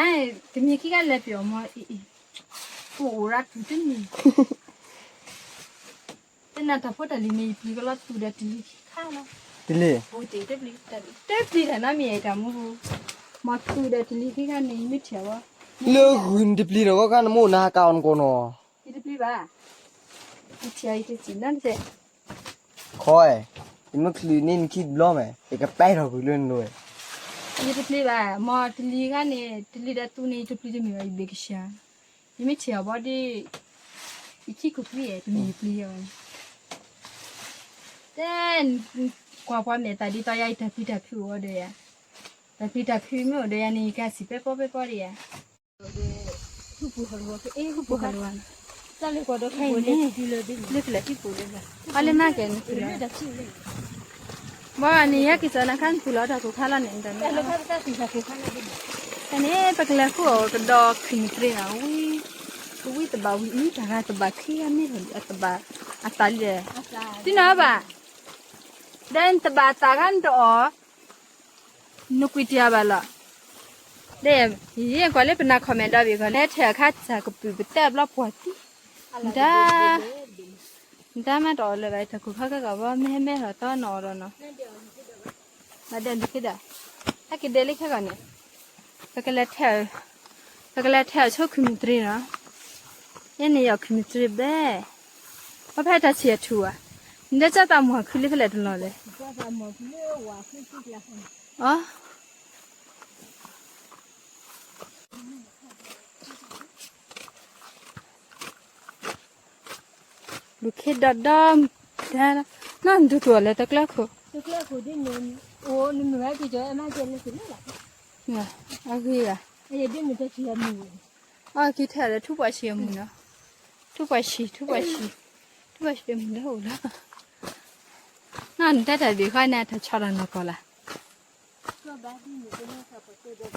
တမံၤခံဂၤလဲၤပျီမီၤအံၤ, ပအိၣ်ရၤတူၢ်တန့ၢ် တနၤတၢ်ဖိတၢ်လံၤန့ၣ် ယပျံၤကလီၤတူၢ်ဒီးတလံၤခံခါလီၤ, တလံၤ, တပျံၤ, တပျံၤတၢ်နီတမံၤအံၤတၢ်မူ, မၤတူၢ်ဒီးတလံၤခံခါန့ၣ် ယမ့ၢ်ထံၣ်အီၤဘီ, လၢဂုၢ်နတပျံၤဒီး ဂီၢ်ခါနမ့ၢ်အိၣ်နဟးကးအီၤနကိးနီၤ, ယတပျံၤဘၣ်, ယထံၣ်အီၤယတစံးနီတစဲး, ခီ, ယမ့ၢ်ချုးန့ၢ်နခံတဘျီမး ယကပဲထီၣ်ကွံာ်လၢနလိၤ, ယတပျံၤဘၣ်, မၤတလံၤခါန့ၣ် တလံၤဒီးတူၢ်န့ၣ် ယတပျံၤတမ့ၢ်ဘၣ် ယဘ့ၣ်ကဆှီ ယမ့ၢ်ထံၣ်အီၤဘီဒ်, ယခံကပျံၤ တမ့ၢ်ယပျံၤအီၤ, တဲ, ကွၢ်ပှၤမဲာ်သၣ်ဒ်သိးယၤ ယတၢ်ပျံၤတၢ်ဖုးအိၣ်ဒီးယၤ, တၢ်ပျံၤတၢ်ဖုးမ့ၢ်အိၣ်ဒီးယၤန့ၣ် ယကစံးပဲပီပဲပီဒီးယၤ, ဟူပူၤဟးလီၤဝဲ, လၢကလဲၤဟံၣ်ပူၤလၢ, အလၢနၤကဲန့ၣ်, ဘၣ်န့ၣ် ယဲက့ၤစၢၤနခါနပူၤလီၤတၢ်ခိၣ်ခါလီၤန့ၣ်, တၢ်န့ၣ် ပကလဲၤဃုအီၣ်ကဒီးခံမံၤတရံးနီၤ, ဝံၤ, ကဝံၤတဘၣ်ဝံၤအံၤ တၢ်ဂၤတဘၣ်ခံဂၤမ့ၢ်လီၤ အတဘၣ်, အသးလံ, သံနီၤဘၣ်, ဒီးနတဘၣ်သးခါနတအီၣ် နကွံာ်တၢ်ဘၣ်လီၤ, ဒီး, ယကွၢ်လၢပနၤ comment ဒီဘ့ၣ်ဂီၤ လဲၤထဲအခါစၢ်ကပုာ်ပတဲဘျီပှၢ်တံၢ်, နတၢ်, နတၢ်မၤတအီၣ်လၢၤဘၣ် တၢ်ခိၣ်ခါခဲဂီၤဘီ မ့ၢ်ဟဲမဲထီၣ်သီနအီၣ်ဒီးနီၤ, ဘၣ်ဒၣ်ဒုးက့ဒီး, ဟဲက့ၤဒဲးလံခဲဂီၤန့ၣ်, ပကလဲၤထဲ, ပကလဲၤထဲအဆိခံမံၤတရံးနီၤ, ယဲန့ၣ်ယီၤခံမံၤတရံးဘဲ, ပဖဲတၢ်ဆံၣ်အထူၣ်ဧါ, နဒဲကၢ်သးမုၢ်ခုလံဖဲလဲၣ်တလီၤလဲၣ်, အ လူၤခ့ဒီဒီ, နီၢ်နဒုးသူၣ်အီၤလၢတကျၢၤခိၣ်, အဂ့ၤဧါ, အက့ၤထဲလၢထူပှၤဆံးအမုၢ်နီၤ, ထူပှၤဆံး, ထူပှၤဆံး, ထူပှၤဆံးအမုၢ်လၢအိၣ်လီၤ, နီၢ်နတၢ်တၢ်ဘ့ၣ်ဃီန့ၣ် တၢ်ဆီတၢ်နီၢ်ကီၢ်လၢ် ဘၣ်ဒ်န့ၣ် ပမ့ၢ်သးပှၢ်ကိၣ်ဒီး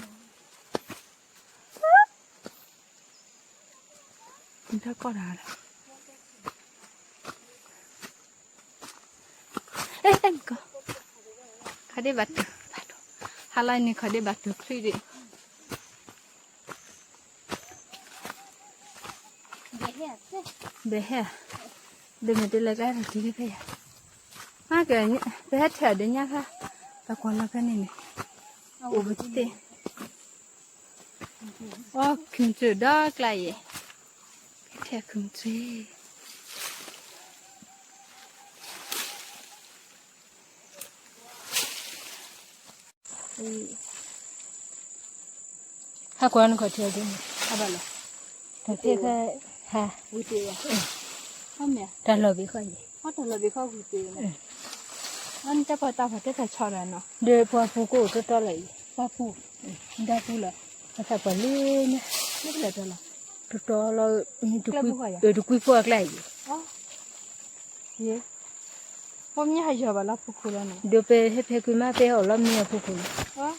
မၤ နထီၣ်ကီၢ်တဂၤလီၤ. အဲ အဲ မကီၢ်, ခီဒ့ၣ်ဘၣ်တုၤ, ဟါလီၤန့ၣ်ခီဒ့ၣ်ဘၣ်တုၤချံဒံး, ဘဲဟဲ, ဒ်မ့ၢ်တလဲၤကျါတထံၣ်ဖဲယၤ, မ့ၢ်ကဲ, ပဟဲထဲးအီၤဒီးညါခါ, ပကွၢ်လီၤဖဲန့ၣ်န့ၣ်, အိၣ်ပတသ့, အိ ခုၣ်တၢ်ဒီကျါအံၤ, ထဲးခုၣ်တၢ် ဟးကွၢ်နခီၣ်ထံးဒ်န့ၣ်, ဟးဘၣ်လီၤ, တၢ်သ့ၣ်ဖဲ, ဟး, ဝံၤတ့ၢ်ဘၣ်, တၢ်လီၢ်ဘ့ၣ်ဃီအံၤ, တၢ်လီၢ်ဘ့ၣ်ဃီဝံၤတ့ၢ်, နတၢ်ပှၤတၢ်ဖးတၢ်ဆီဒီးနီၤ, ဒီးပှၤပူၤကအိၣ်တီတီလီၤအံၤ, ပှၤပူၤ, ဒၣ်ပူၤလီၤ, အသးပှၤလၢညါ, လၢကလဲၤတီလီၤ, တီတီလီၤ, တကွံဖိအကျါအံၤ, ယ, ပမ့ၢ်ဟးယီၤဘၣ်လၢဖူခိၣ်လီၤနီၤ, ဒီးပဟဲဖဲကွံာ်မး ပဟဲအီၣ်လီၤမ့ၢ်အဖူခိၣ်လီၤ,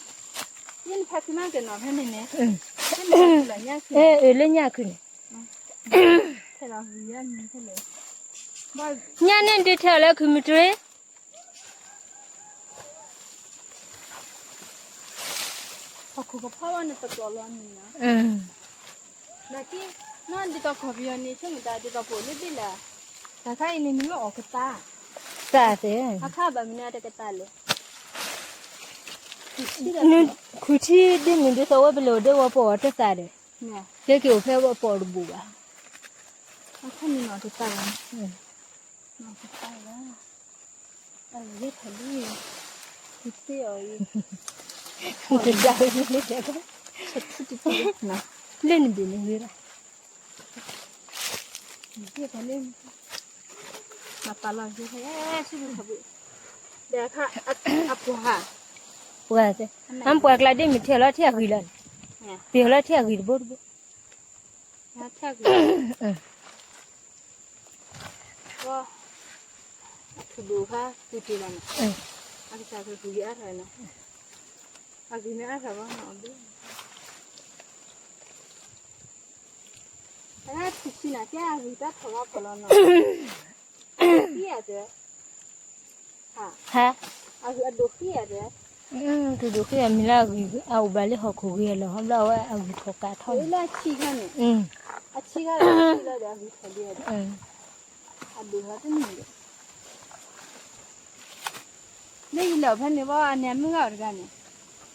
ယနဖဲကွံာ်မးကနီၤဖဲန့ၣ်န့ၣ်, အဲ အၢ လၢညၣ်ခုၣ်န့ၣ်, ညၣ်န့ၣ်ဒုးထဲးအီၤလၢခုၣ်မုၢ်တြ့ ဟီၣ်ခိၣ်ကဖီဘၣ်န့ၣ် တကျီလီၤန့ၣ်လီၤ, နာ်က့, နီၢ်ဒ်သိးခီၣ်ပယီၤန့ၣ် ဆိကမိၣ်တၢ်ဒ်သိးပအိၣ်လၢဘ့ၣ်လၢ်, တၢ်ခါအံၤန့ၣ် နမ့ၢ်အီၣ်ကသါ, သးသ့, အခါဘၣ်မနုၤတကသါလဲၣ်, ခုၣ်ထံဒ်မုၢ်ဒ်သိးဝဲပလဲၤအိၣ်ဒဲဝဲပအီၣ်တသးဒီး, ကဲက့ၤအိၣ်ဖဲဝဲပအီၣ်တဘူၣ်ဘၣ်, အခါန့ၣ်နီၢ်ကသါဘၣ်, နီၢ်ကသါဘၣ် အယဲၢ်ဖးလံ, တသ့အီၤ, တဒါဝဲန့ၣ်လၢတဲ, လၢနဘ့ၣ်န့ၣ်ဂ့ၤလီၤ, ယဲၢ်ဖးလံ, မၤပာ်လီၤယဲၢ်ဖး, ဆူၣ်ဆူၣ်ခီဘု, ဒီးအခါ, အပှၤ, ပှၤ, အမ့ၢ်ပှၤကျါဒ်မ့ၢ်ထဲးအီၤလၢထံအဂံၢ်လီၤန့ၣ်, ပှ့ၤအီၤလၢထံအဂံၢ်တဘိတဘိ အထူၣ်ဒိၣ်ခါ, ပူၤတ့ၢ်လီၤန့ၣ်, အကစၢ်ကဂံၢ်အါထီၣ်န့ၣ်, အဂံၢ်မ့ၢ်အါထီၣ်ဘၣ်န့ၣ်, အထူၣ်ခံနၤကဲအဂံၢ်တၢ်ထီၣ်ဘၣ်ဖီလီၤနီၤ, အဒိၣ်ဃံဧါတဲ, ဟါ, အဂံၢ်အဒိၣ်ဃံဧါတဲ, ထူၣ်ဒိၣ်ဃံဧါ မ့ၢ်လၢအဂံၢ်အအိၣ်ဘၣ်လၢဟီၣ်ခိၣ်ဂ့ၤအလီၢ် ဟီဘျီအဝဲအဂံၢ်ထီၣ်ကးထီၣ်န့ၣ်, လၢအဆံခါန့ၣ်, အဆံခါလီၤဒီးအဂံၢ်ထီၣ်ဒံး, အဒိၣ်လီၤတန့ၢ်ဒီး လၢယလဲၤဖဲန့ၣ်ဘၣ် အန့ၣ်အမုၢ်ဂၤအီၤတဂၤန့ၣ်,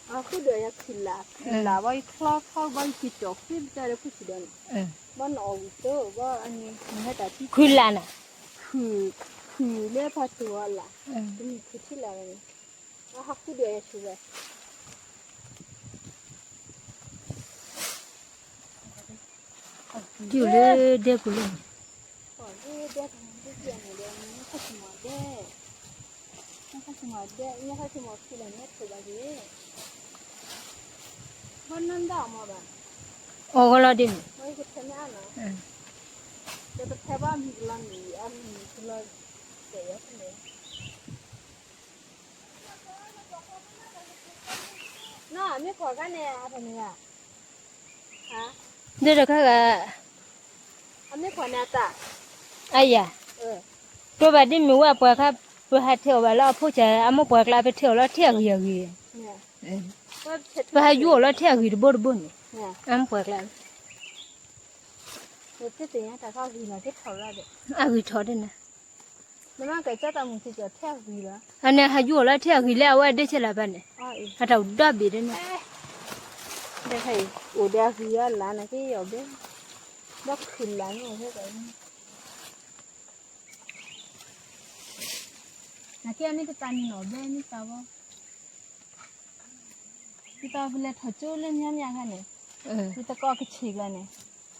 အဃုဒိးယၤခုၣ်လၢ်, ခုၣ်လၢ်ဘၣ်ယချီချီဘၣ်ယက့ၤကၠီၤဃ့ပတၢ်ဒီးခိၣ်ဆံးဒီးန့ၣ်, ဘၣ်နအီၣ်ဝံၤသိးဘၣ်အန့ၣ် နဟဲတၢ်ထံ, ခုၣ်လၢ်နၤ, ခုၣ်, ခုၣ်လၢဖါထူအီၤလၢ်, တမ့ၢ်ခုၣ်ထံလၢ်ဝဲန့ၣ်, အဟးဃုဒိးယၤဆူဝဲ ဒ်အိၣ်လၢဒဲပူၤလၢန့ၣ်, ဒဲပူၤလၢန့ၣ်ဒီး နခီၣ်ဆံမီၤဒဲ, နခီၣ်ဆံမီၤဒဲ, နခီၣ်ဆံမီၤခံလၢန့ၣ်ထိးဘၣ်က့ၤ, ဘၣ်နၢ်ဒၣ်အီၤမီၤဘၣ်, အီၣ်ဂီၤလီၤဒ်န့ၣ်, ဝဲကထဲမ့ၢ်အါနီၤ, ဒီးကထဲဘၣ်မံၤကလီၤမံၤ အမံၤကလီၤ, တဲယၤဖဲန့ၣ် နီၢ်မ့ၢ်ဖီၣ်ခါန့ၣ် အဖဲန့ၣ်ဧါ, ဒ်တခါဂၤ, အမ့ၢ်ဖီၣ်န့ၣ်အတၢ်, အယၤ, တိၢ်ဘၣ်ဒ်မ့ၢ်ဝဲအပှၤခါ, ပဟးထဲးအီၤဘၣ်လၢအဖိစၢ် အမိၢ်ပှၢ်ကျါ ပထဲးအီၤလီၤထဲအဂံၢ်အဂံၢ်, ပဟးယူအီၤလီၤထဲအဂံၢ်တဘိတဘိန့ၣ်, အမိၢ်ပှၢ်ကျါ အဂံၢ်ထီၣ်ဒ်န့ၣ်, အန့ၣ်ဟးယူအီၤလီၤထဲအဂံၢ်လၢအဝဲဒၢးဆဲးလၢၤဘၣ်န့ၣ်, အတၢ်ဒၣ်ဘ့ၣ်ဒ်န့ၣ်, အိၣ်ဒီးအဂံၢ်အလၢ်န့ၣ်က့ၤအီၤဘဲ, ဘၣ်ခုၣ်လၢ်န့ၣ်အိၣ်ဖဲ နကဲမ့ၢ်တတၢ်န့ၣ်နီၤ ဘဲမ့ၢ်တၢ်ဘီ, ဒ်သိးပလဲၤထီၣ်ကၠိလၢညါမ့ၢ်အခါန့ၣ်, ဒ်သကိးကဆံးကျါန့ၣ်,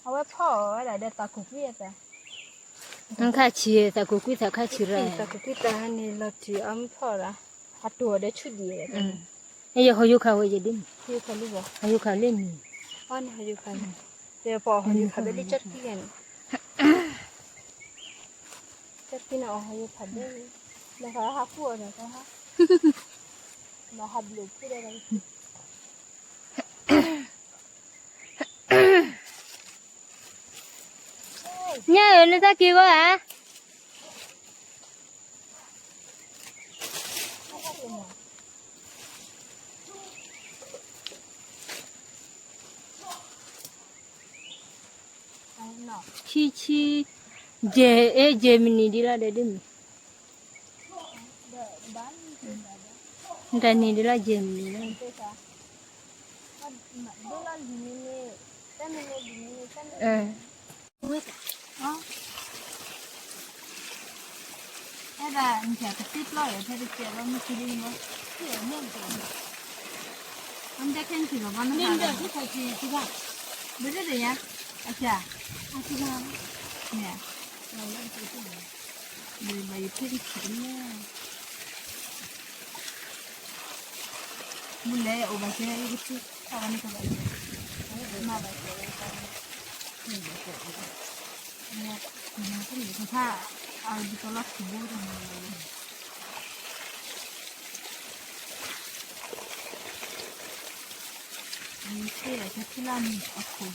အဝဲဖီၣ်ဝဲဒၣ်ဒီးသးကူၣ်ကွံာ်အသး, ခါဆံးသးကူၣ်ကွံာ်သးခါဆံးရၣ်, သးကူၣ်ကွံာ်သးန့ၣ်လီၤတံၢ်အမုၢ်ဖီၣ်ရၣ်, အတိၢ်ဒီးဆူၣ်ဒံး, ယဟီၣ်ယိၤခးဝဲယဒ်န့ၣ်, ဟီၣ်ယိၤခးလၢမံၤ, ဟီၣ်ယိၤခးလၢမံၤ, ပဟီၣ်ယိၤခးဘဲလၢကၠီတံၢ်န့ၣ် ကၠီတံၢ်န့ၣ်အီၤဟီၣ်ယိၤခးဘဲ, လၢဟးဟးဃုအီၤဒီးကဟါ, လၢဟးဘျုးဖုဒီး, လၢဟးဘျုးဖုဒီး, လၢ ညၣ်ဧၢ နတၢ်က့ၤဝဲဧါ. ဆံဆံ, ယဲၢ်, အဲ ယဲၢ်မံးနံးဒ်လီၤဒီးဒ်မံၤ, တနံၤဒ်လီၤ ယဲၢ်မံးနံးလီၤ. အဲၣ်ဒၣ် နကတသ့ပျီယဲၢ် ဖဲတကဲးဘၣ် မ့ၢ်သ့ဒ်န့ၣ်ဘၣ်, အမ့ၢ်တဲခဲန့ၣ်ဘၣ် ဘၣ်နဟးလီၤ, ဘၣ်ဒ်န့ၣ်ယါ, အကါ, အကါ, န့ၣ်, ဘၣ်ယဖဲတကဲးန့ၣ်, မ့ၢ်လဲၤအိၣ်ဘၣ်ကဲ ယကသ့ ထီၣ်ဘၣ်န့ၣ်ကဘၣ်, မၤဘၣ်ကဲ ခါ, အဒ်သိးလီၢ်ခူဘိတမံၤလီၤ, မ့ၢ်သ့ဒီး ကထံၣ်လၢအခိၣ်,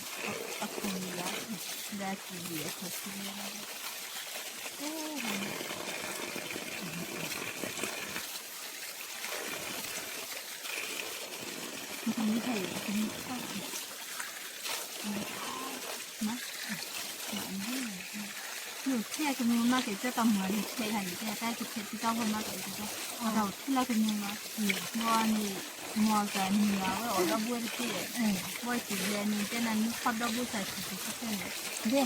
အခိၣ်မံၤလီၤ, ဒီးအကံၣ်အခိၣ်ထံလီၤ, ယိၤထံၣ်ကမ့ၢ်မၤက့ၤ ကၠီတၢ်မၤန့ၣ် ထဲယၤန့ၣ် တဲတၢ်ကထဲတၢ်ဂီၢ်မၤက့ၤကၠီ, အတၢ်အိၣ်ထံၣ်လၢကမ့ၢ်လီၤ, ဘီန့ၣ် မီၤကနံၤလီၤဝဲအိၣ်ဒီဘိတက့ၢ်, ဘီယစံးယဲန့ၣ် တဲနၤနုၢ်ဖီၣ်ဒီဘိစၢ်ဆံးဆံးဆဲဆဲန့ၣ်, ဘီယ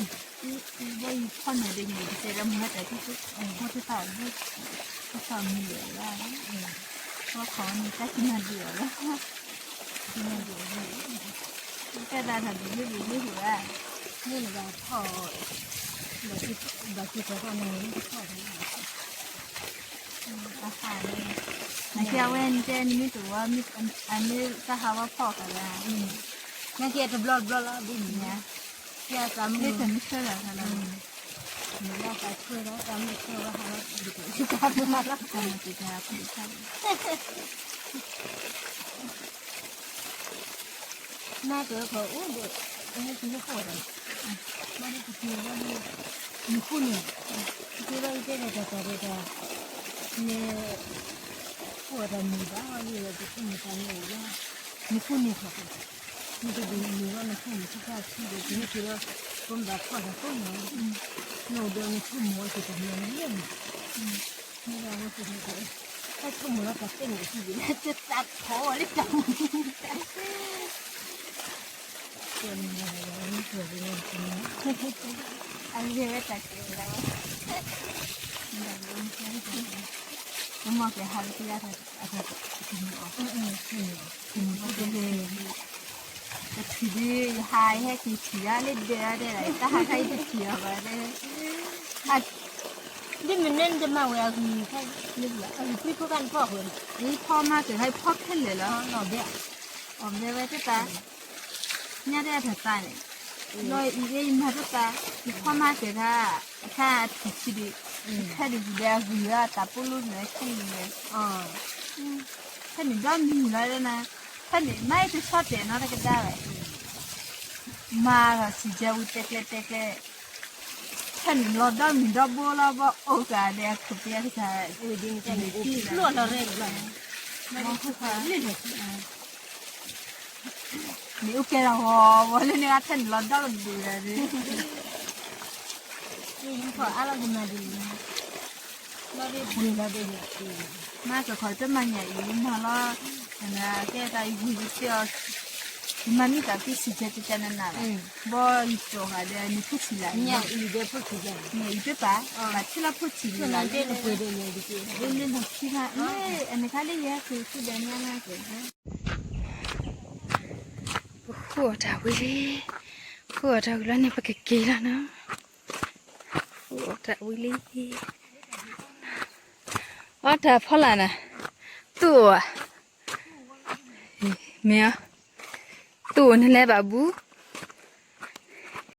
ဖီၣ်န့ၢ်ဒ်န့ၣ် ကတဲဒီးမၤတၢ်ထံၣ်, မ့ၢ်တသးအိၣ်ဘိ, တသးအိၣ်မံၤလဲၣ်လၢ, ဘီခီန့ၣ် တၢ်ကနၣ်ဒုးအီၤလီၤ. ကဲသးတၢ်ဒ်န့ၣ်ဒ်န့ၣ်ဧါ, မ့ၢ်နဘၣ်ဖီၣ်, ဘၣ်က့ၤကီၤဃီန့ၣ် နကဖီၣ်, အဟါန့ၣ်, နကဲအဝဲနတဲနမ့ၢ်တဝီ, အမ့ၢ်တၢ်ဟးဝဲဖီၣ်ဃီလၢ, နကဲတဘျီတဘျီလီၤဒ်န့ၣ်ဧါ, ကဲသးမုၢ်, နဘၣ်သးဆၢဒီး သးမုၢ်ဆၢဝဲဟးလီၤ, နကဲ နၤတၢ်ခီအိၣ်ဒီး, အဟဲက့ၤဟဲဃီဒီး, ဘၣ်ဒီးကက့ၤဘၣ်ဒီး, နခိၣ်န့ၣ်, ကက့ၤဘၣ်ကတဲဒီးတၢ်တၢ်ဒီးတၢ်, န့ၣ်, ခိၣ်အတၢ်မုာ်ဘၣ်ဝဲလံဒီး ကခိၣ်န့ၣ်တၢ်န့ၣ်အိၣ်လီၤ, နခိၣ်န့ၣ်ခီ, နတဒုးမုာ်ဘၣ်နခိၣ်န့ၣ် ကစၢ်ထံဒီး ကန့ၢ်က့ၤဒီး, ကမၤဘၣ်ဖီၣ်တၢ်ကိးမး, နအိၣ်ဒီးနခိၣ်မုာ်ဝဲက့ၤတၢ်မၤန့ၣ်လၢမး, မ့ၢ်ဒၣ်ဝဲက့ၤဒီး, တၢ်ဆိကမိၣ်လၢတၢ်သ့ၣ်န့ၣ် ကသံၣ်လၢတၢ်ထီၣ်ဝဲလၢတၢ်မုာ် အဂ့ၢ်ဝဲတၢ်ကဲလီၤ, မ့ၢ်ကဟးလၢကယါ, တထံၣ်ဒ် ယဟးယဟဲက့ၤထံၣ်ယါလၢဒဲဒဲဒၣ် တၢ်ဟးခါအံၤတထံၣ်အီၤဘၣ်ဒဲ, ဒ်မနုၤနတမၤဝဲအဂံၢ်, အဂံၢ်ပြံဖိကၢ်နဖီၣ်အဃိန့ၣ်, ယဖီမၤက့ၤခါ ယဖီခဲလၢာ်လီၤ, အီၣ်ဘဲဝဲတသး ညါတၢ်တသးန့ၣ်, လီၤအံၤအံၤမၤတသး, ယဖီမၤက့ၤခါ, အခါအထံၣ်ဆံးဒံး, ဖဲဒံးဒဲးအဂံၢ်အတၢ်ပူၤလီၤန့ၣ် ခဲန့ၣ်, ဖဲန့ၣ်ဒီမုၢ်လီၤဒဲနၤ, ဖဲန့ၣ်မၤအံၤတဆီတဲာ်နီတကဒါဝဲ, မၤလီၤစံၣ်ကဲဝံၤတဲကျဲတဲကျဲ, ဖဲန့ၣ်လီၤဒီမုၢ်ဒီဘိလီၤ ဘၣ်အိၣ်ကဒီး အခိၣ်ပယီၤတခါ, ဖျိလီၤရဲၣ်, မ့ၢ်အိၣ်ကဲဒီးဂီၤဝီၤလၢန့ၣ် ဖဲန့ၣ်လီၤဒီကဒုးဒီး, မၤကခီတမၤညၣ်အံၤမၤလီၤ, ကဲတၢ်အံၤဝံၤကသ့အီၤ, ယမၤမ့ၢ်သးသ့စံၣ်ကဲကကနနၤလီၤ, ဘီယကၠီၤဃာ်ဒီးနဖိဆံးလၢ်, ညၣ်အံၤတပာ်, ဘၣ်ထံၣ်လၢဖိဆံးလၢ်လၢ, လၢနဖံဘၣ်, အန့ၣ်ခါလၢယဟဲက့ၤဆူဒီးညါနၤက့ၤ ပဃုအီၣ်တၢ်ဝံၤလံ, ဃုအီၣ်တၢ်ဝံၤလီၤန့ၣ် ပကက့ၤလီၤနီၤ, ဃုအီၣ်တၢ်ဝံၤလံ, အီၣ်တၢ်ဖီလာ်နၤ, သူၣ်အိၣ်ဧါ, မ့ၢ်ဧါ, သူၣ်အိၣ်နလဲၤဘၣ်ဘူး